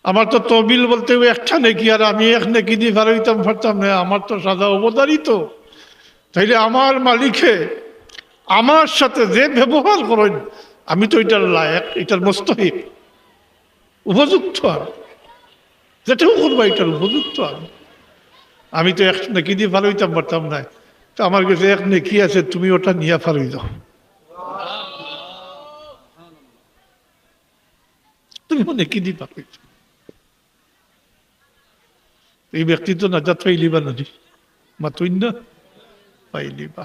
আমার তো তহবিল বলতে ওই একটা নেকি, আর আমি এক নেকি দি ফালাইতাম পারতাম নায়, আমার তো সাদা অবধারিত। তাইলে আমার মালিকে আমার সাথে যে ব্যবহার করইন, আমি তো এটার লায়েক, এটার মুস্তাহিক। উপযুক্ত আমি, যেটাও করবা এটার উপযুক্ত আমি। আমি তো এক নেকি দি ফারইতাম পারতাম নায়, তো আমার গেছে এক নেকি আছে, তুমি ওটা নিয়া ফারই যাও, তুমি ও নেকি দি ফারই যাও। এই ব্যক্তি তো নাজাত পাইলিবা নানি, মাতইন না, পাইলিবা।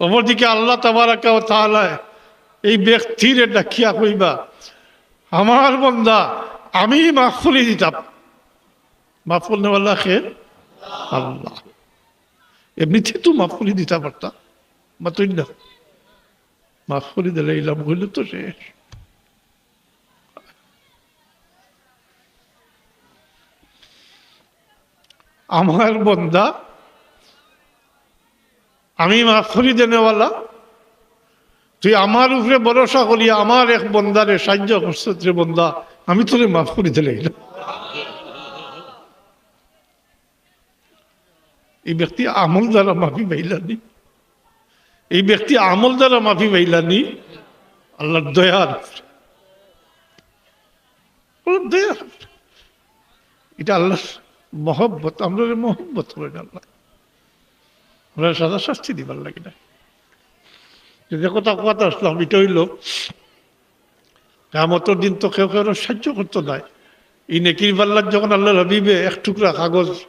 অপরদিকে আল্লাহ তাবারাকা ওয়া তাআলা এই ব্যক্তিরে ডাকিয়া কইবা, "আমার বন্দা, আমি মাফ করি দিতাম।" মাফ করনেওয়ালা কে? আল্লাহ। এমনিতে তো মাফ করি দিতা পারতা, মাতইন না, মাফ করি দিলাইলাম, হইল তো শেষ। আমার বন্দা, আমি মাফ করি দেনেওয়ালা, তুই আমার উপরে ভরসা করি আমার এক বন্দারে সাহায্য করছস রে বন্দা, আমি তোরে মাফ করি দিলাইলাম। এই ব্যক্তি আমল দ্বারা মাফি পাইলানি, এই ব্যক্তি আমল দ্বারা মাফি পাইলানি আল্লাহর দয়ার উপরে। বড় দয়ার উপরে। এটা আল্লাহর মহব্বত, আমরারে মহব্বত করেন আল্লাহ, আমরা সাজা শাস্তি দিবার লাগি না। যে কথা কথা আসলাম, এটা হইল কিয়ামতর দিন তো কেউ কেউ সাহায্য করতো নায়। এই নেকির পাল্লাত যখন আল্লাহর হাবিবে এক টুকরা কাগজ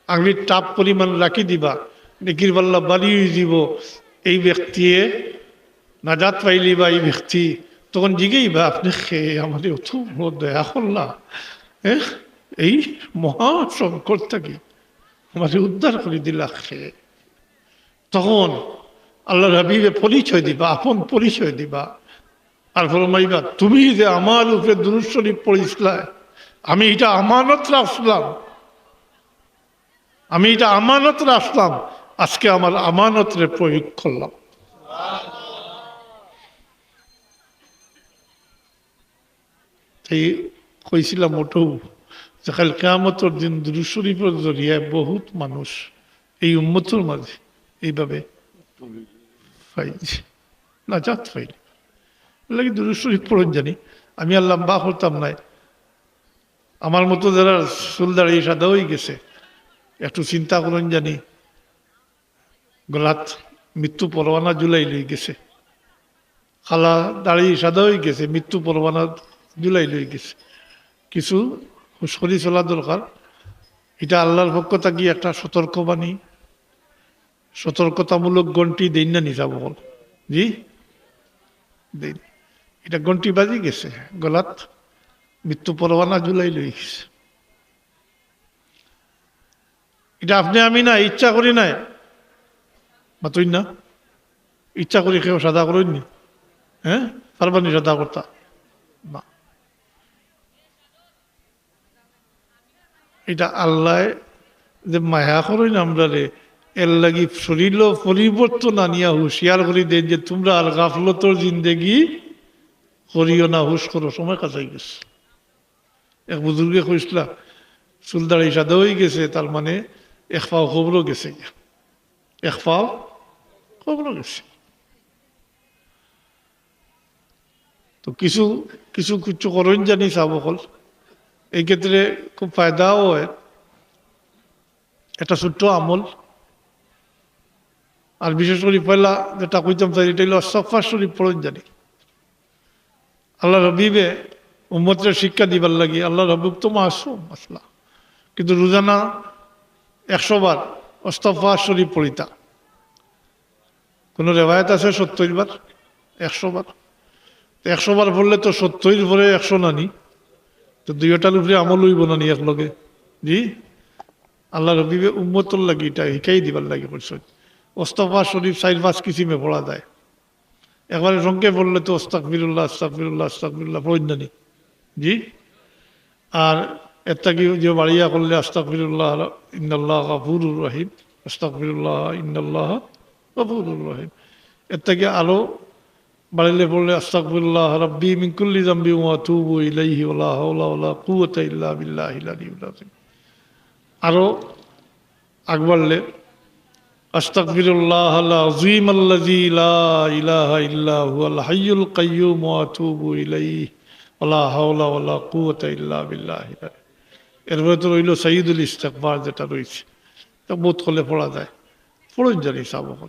আঙুলির টাপ পরিমাণ রাখি দিবা, নেকির পাল্লা ভারী হয়ে দিব, এই ব্যক্তিয়ে নাজাত পাইলিবা এই ব্যক্তি। তখন জিগেইবা, "আপনি কে? আমারে অত বড় দয়া করলা, হ্যাঁ, এই মহা সংকট থাকি আমারে উদ্ধার করি দিলা কে?" তখন আল্লাহর হাবিবে পরিচয় দিবা, আপন পরিচয় দিবা, আর ফরমাইবা, "তুমি যে আমার উপরে দুরূদ শরীফ পড়ছিলায়, আমি এটা আমানত রাখছিলাম, আমি এটা আমানত রাখছিলাম, আজকে আমার আমানতরে প্রয়োগ করলাম।" তাই কইছিলাম ওটাও যে কাল কিয়ামতর দিন দুরূদ শরীফর জরিয়ায় বহুত মানুষ এই উম্মতর মাঝে এইভাবে পাইছে, নাজাত পাইল। এর লাগি দুরূদ শরীফ পড়ন জানি, আমি আর লম্বা করতাম নায়। আমার মতো যারা চুল দাড়ি সাদা হয়ে গেছে, একটু চিন্তা করন জানি, গলাত মৃত্যু পরোয়ানা ঝুলাই লই গেছে, কালা দাড়ি সাদা হয়ে গেছে, মৃত্যু পরোয়ানা ঝুলাই লই গেছে। কিছু হুশ করি চলা দরকার। এটা আল্লাহর পক্ষ থাকি একটা সতর্কবাণী, সতর্কতামূলক ঘন্টি দেইন না নি সাব অকল? জি, দেইন। এটা ঘন্টি বাজি গেছে, গলাত মৃত্যু পরোয়ানা ঝুলাই লই গেছে। এটা আপনি আমি না, ইচ্ছা করি নাই। মাতইন না, ইচ্ছা করি কেউ সাদা করইন নি? হ্যাঁ, পারবা নি সাদা করতা? না। এটা আল্লাহ যে মায়া করইন আমরারে, এর লাগি শরীরও পরিবর্তন আনিয়া হুঁশিয়ার করি দেন যে, "তোমরা আর গাফলতর জিন্দেগি করিও না, হুঁশ করো, সময় কাছাই গেছে।" এক বুজুর্গে কইসলা, "চুল দাড়ি সাদা হয়ে গেছে, তার মানে এক পাও কবরও গেছে গিয়া, এক পাও কবরও গেছে।" তো কিছু, কিছু, কিছু করইন জানি সাব অকল, এই ক্ষেত্রে খুব ফায়দাও হয়। একটা ছোট্ট আমল। আর বিশেষ করি পয়লা যেটা কইতাম চাই, এটা হইলো আস্তাগফার শরীফ পড়ইন জানি। আল্লাহর হাবিবে উম্মতরে শিক্ষা দিবার লাগি, আল্লাহর হাবিব তো মাসুম আসলা, কিন্তু রোজানা একশো বার আস্তাগফার শরীফ পড়িতা। কোনো রেওয়ায়ত আছে সত্তর বার, একশো বার। তো একশো বার পড়লে তো সত্তর পরে একশো নানি, তো দুইটার উপরে আমল হইব নানি একলগে? জি, আল্লাহর হাবিবে উম্মতর লাগি এটা হিকাই দিবার লাগি করছেন। আস্তাগফার শরীফ চাইর পাঁচ কিসিমে পড়া যায়। একবারে সংক্ষেপ পড়লে তো আস্তাগফিরুল্লাহ, আস্তাগফিরুল্লাহ, আস্তাগফিরুল্লাহ পড়ইন নানি। জি, আর এর থাকি যে বাড়িয়া করলে আস্তাগফিরুল্লাহ, ইন্নাল্লাহ গাফুরুর রহিম, আস্তাগফিরুল্লাহ, ইন্নাল্লাহ গাফুরুর রহিম। এর থাকি আরো বাড়িলে পড়লে আস্তাগফিরুল্লাহ রাব্বি মিন কুল্লি যামবি ওয়া আতুবু ইলাইহি ওয়া লা হাওলা ওয়া লা কুওয়াতা ইল্লা বিল্লাহিল আলিয়্যিল আযীম। আরো আগ বাড়লে أستغفر الله العظيم الذي لا إله إلا هو الحي القيوم وأتوب إليه ولا حول ولا قوة إلا بالله। এরপরে তো রইল সাইয়্যিদুল ইস্তেগফার যেটা রইছে, তা বহুত করলে পড়া যায়, পড়ইন জানি সাব অকল,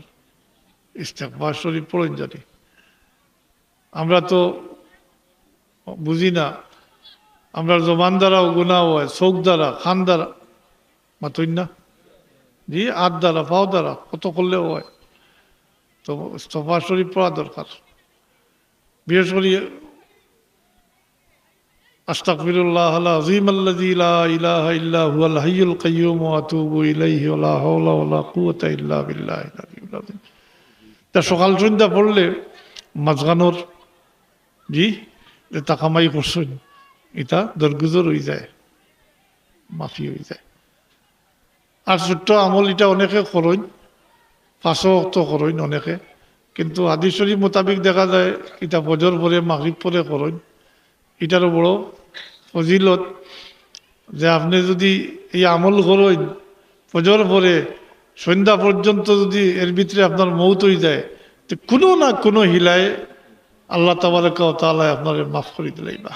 ইস্তেগফার শরীফ পড়ইন জানি। আমরা তো বুঝি না, আমরার জবান দ্বারাও গুনা অয়, চউখ দ্বারা, কান দ্বারা, মাতইন না? জি, আত দ্বারা, পাও দ্বারা, কত করলেও অয়। তো ইস্তেগফার শরীফ পড়া দরকার। বিশেষ করি أستغفر الله العظيم الذي لا إله إلا هو الحي القيوم وأتوب إليه ولا حول ولا قوة إلا بالله العلي العظيم। তা সকাল সন্ধ্যা পড়লে মাঝখানোর, জি, যে তা কামাই করছইন, ইটা দরগুজর অইযায়, মাফি অইযায়। আর ছোট্ট আমল, ইটা অনেকে করইন, পাঁচ ওয়াক্ত করইন অনেকে, কিন্তু হাদিস শরীফ মোতাবিক দেখা যায় ইটা ফজর পরে, মাগরিব পরে করইন। ইটারও বড় ফজিলত যে আপনে যুদি ই আমল করইন, ফজর পরে সন্ধ্যা পর্যন্ত যুদি এর ভিতরে আপনার মউত অইযায়, তে কুনু না কুনু হিলায় আল্লাহ তাবারাকা ওয়া তাআলায় আপনারে মাফ করি দিলাইবা।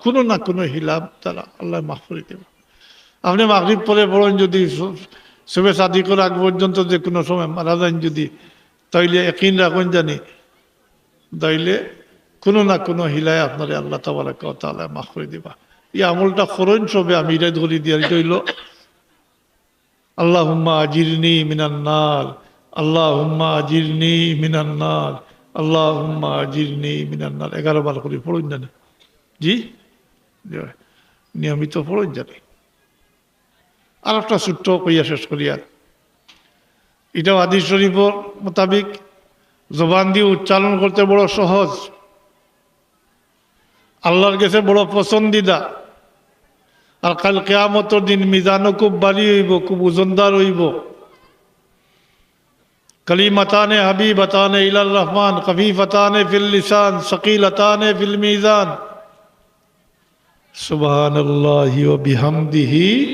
কুনু না কুনু হিলা তারা আল্লায় মাফ করি দিবা। আপনে মাগরিব পরে পড়ইন, যুদি সু-, সুবে সাদিকর আগ পর্যন্ত যে কুনু সময় মারা যাইন যুদি, তাইলে একিন রাখইন জানি, তাইলে কুনু না কুনু হিলায় আপনারে আল্লাহ তাবারাকা ওয়া তাআলায় মাফ করি দিবা। ই আমলটা করইন সবে, আমি ইটা ধরি দিয়ার, ইটা অইলো اللهم أجرني من النار، اللهم أجرني من النار، اللهم أجرني من النار। এগারো বার করি পড়ইন জানি। জি? জি। নিয়মিত পড়ইন জানি। আর একটা ছোট্ট কইয়া শেষ করিয়ার। ইটাও হাদিস শরীফর মোতাবিক জবান দিয়া উচ্চারণ করতে বড় সহজ। আল্লাহর গেছে বড় পছন্দিদা। আর কাইল কিয়ামতর দিন মিজানও খুব ভারী অইবো, খুব ওজনদার অইবো। كلمتان حبيبتان إلى الرحمن خفيفتان في اللسان ثقيلتان في الميزان। سبحان الله وبحمده،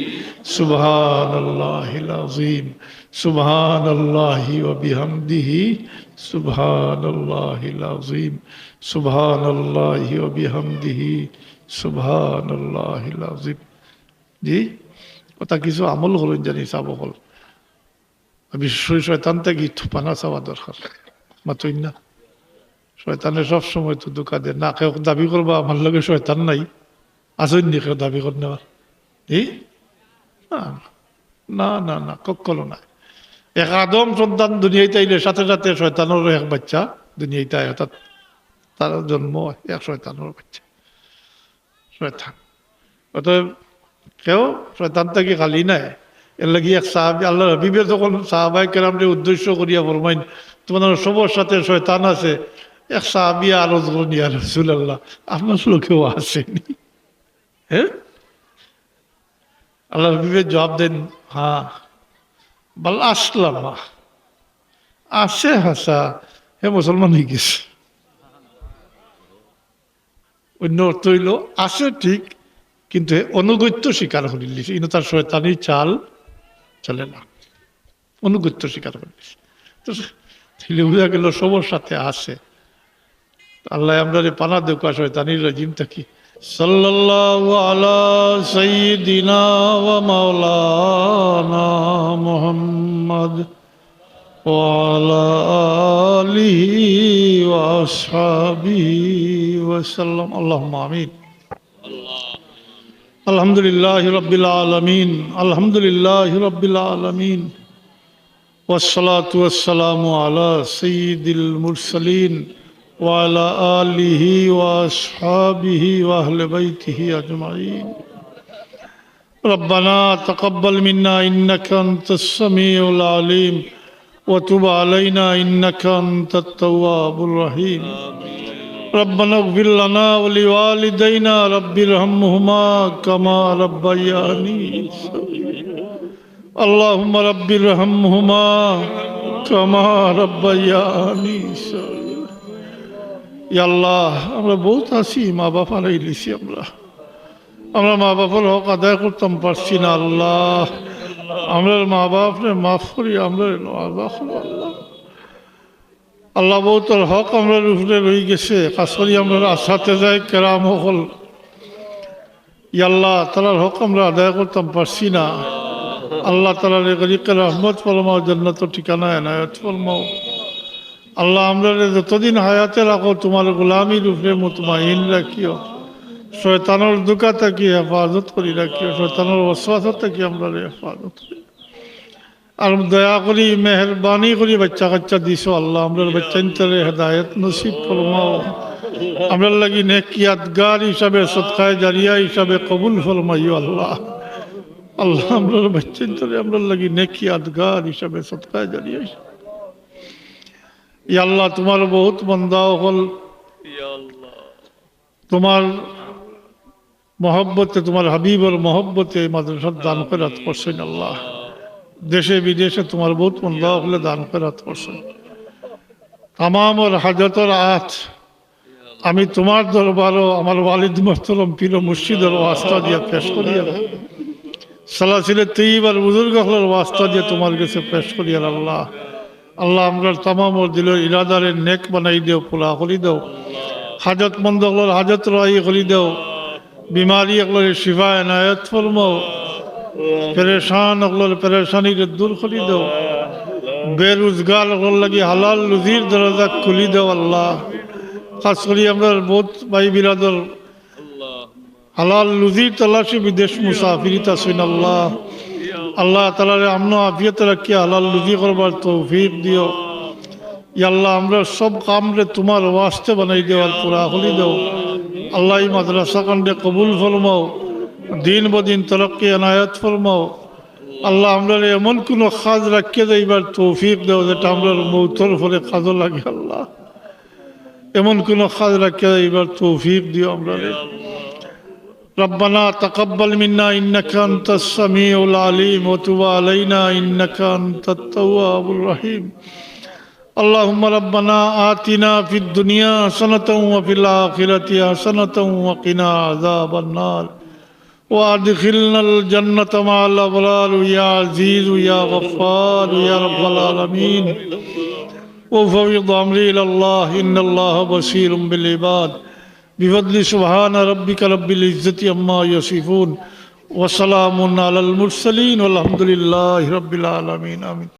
سبحان الله العظيم، سبحان الله وبحمده، سبحان الله العظيم، سبحان الله وبحمده، سبحان الله العظيم। জি, অতা কিছু আমল করইন জানি সাব অকল। আর বিশেষ করি শয়তান থাকি পানা চাওয়া দরকার। মাতইন না? শয়তানে সব সময় তো ধোঁকা দেয়। না, কেউ দাবি করবা আমার লগে শয়তান নাই, আছইন নি কেউ দাবি করনেওয়ার? জি? না, না, না, না, কখনো না। এক আদম সন্তান দুনিয়াইত আইলে সাথে সাথে শয়তানরও এক বাচ্চা দুনিয়াইত আয়, অর্থাৎ তার জন্ম এক শয়তানর বাচ্চা। শয়তান। অতএব কেউ শয়তান থাকি খালি নায়। এর লাগি এক সাহাবী, আল্লাহর হাবিবে যখন সাহাবায়ে কেরামরে উদ্দেশ্য করিয়া ফরমাইন, "তুমার সবর সাথে শয়তান আছে," এক সাহাবী আরজ করইন, "ইয়া রাসূলুল্লাহ, আমার লগেও আছে নি?" হ্যাঁ? আল্লাহর হাবিবে জবাব দেইন, "হ্যাঁ।" "বাল আসলামা, আছে হাছা, হে মুসলমান অইগেছে।" অইন্য অর্থ অইলো, আছে ঠিক, কিন্তু হে আনুগত্য স্বীকার করিলিছে, ইনো তার শয়তানি চাল চলে না, আনুগত্য স্বীকার করিলিছে। তো তাইলে বুঝা গেল সবর সাথে আছে। আল্লাহ আমরারে পানা দেউক্কা শয়তানির রাজিম থাকি। সাল্লাল্লাহু আলা সাইয়্যিদিনা ওয়া মাওলানা মুহাম্মদ وعلى آله وأصحابه وسلم. اللهم آمين. الحمد لله رب العالمين. الحمد لله رب العالمين. والصلاة والسلام على سيد المرسلين وعلى آله وأصحابه وأهل بيته أجمعين. ربنا تقبل منا إنك أنت السميع العليم وتب علينا إنك أنت التواب الرحيم. ربنا اغفر لنا ولوالدينا رب ارحمهما كما ربياني صغيرا. اللهم رب ارحمهما كما ربياني صغيرا. ইয়া আল্লাহ, আমরা বহুত আছি, মা বাপ হারাইলিছি আমরা। আমরা মা বাপর হক আদায় করতাম পারছি না আল্লাহ। আমরার মা বাপরে মাফ করি, আমরারে নওয়াজ করো আল্লাহ। আল্লাহ, বউতর হক আমরার উপরে রই গেছে, খাছ করি আমরার আসাতেজায়ে কেরাম অকল। ইয়া আল্লাহ, তারার হক আমরা আদায় করতাম পারছি না। আল্লাহ, তারারে গরিকে রহমত ফরমাও, জান্নাতর ঠিকানা এনায়েত ফরমাও। আল্লাহ, আমরারে যতদিন হায়াতে রাখো, তুমার গোলামির উপরে মুতমাইন রাখিও। শয়তানর ধুকা থাকি হেফাজত করি রাখিও, শয়তানর ওয়াসওয়াসা থাকি আমরারে হেফাজত করি। আর দয়া করি, মেহেরবানি করি বাইচ্চা কাইচ্চা দিছো আল্লাহ, আমরার বাইচ্চাইন্তরে হেদায়েত নসিব ফরমাও। আমরার লাগি নেক ইয়াদগার হিসাবে, সদকায়ে জারিয়া হিসাবে কবুল ফরমাইও আল্লাহ। আল্লাহ, আমরার বাইচ্চাইন্তরে আমরার লাগি নেক ইয়াদগার হিসাবে, সদকায়ে জারিয়া হিসাবে। ইয়া আল্লাহ, তুমার বউত বান্দা অকল তুমার মহব্বতে, তুমার হাবিবর মহব্বতে এই মাদ্রাসাত দান খয়রাত করছইন আল্লাহ। দেশে বিদেশে তুমার বউত বান্দা অকলে দান খয়রাত করছইন। তামামর হাজতর আত আমি তুমার দরবারো আমার ওয়ালিদ মুহতরম পীর মুর্শিদর ওয়াস্তা দিয়া পেশ করিয়ার, সালাসিলে তৈয়বার বুজুর্গ অকলর ওয়াস্তা দিয়া তুমার গেছে পেশ করিয়ার আল্লাহ। আল্লাহ, আমরার তামামর দিলর ইরাদারে নেক বানাই দেও, পুরা করি দেও। হাজতমন্দ অকলর হাজত রাহি করি দেও। বিমারি অকলরে শিফা এনায়েত ফরমাও। পেরেশান অকলর পেরেশানিরে দূর করি দেও। বেরুজগার অকলর লাগি হালাল রুজির দরজা খুলি দেও আল্লাহ। খাছ করি আমরার বউত ভাই বিরাদর হালাল রুজির তালাশে বিদেশ মুসাফিরিত আছইন আল্লাহ। আল্লাহ, তারারে আমন আফিয়ত রাখিয়া হালাল রুজি করবার তৌফিক দিও। ইয়া আল্লাহ, আমরার সব কামরে তুমার ওয়াস্তে বানাই দেও আর পুরা করি দেও। আল্লাহ, এই মাদ্রাসা খানরে কবুল ফরমাও, দিন বদিন তরক্কি এনায়েত ফরমাও। আল্লাহ, আমরারে এমন কুনু কাজ রাখিয়া যাইবার তৌফিক দেও যেটা আমরার মউতর পরে কাজো লাগে আল্লাহ। এমন কুনু কাজ রাখিয়া যাইবার তৌফিক দিও আমরারে। ربنا تقبل منا إنك أنت السميع العليم وتب علينا إنك أنت التواب الرحيم. اللهم ربنا آتنا في الدنيا حسنة وفي الآخرة حسنة وقنا عذاب النار. وأدخلنا الجنة مع الأبرار يا عزيز يا غفار يا رب العالمين. وأفوض أمري إلى الله إن الله بصير بالعباد. بفضل سبحان ربك رب العزة عما يصفون. وسلام على المرسلين والحمد لله رب العالمين. آمين.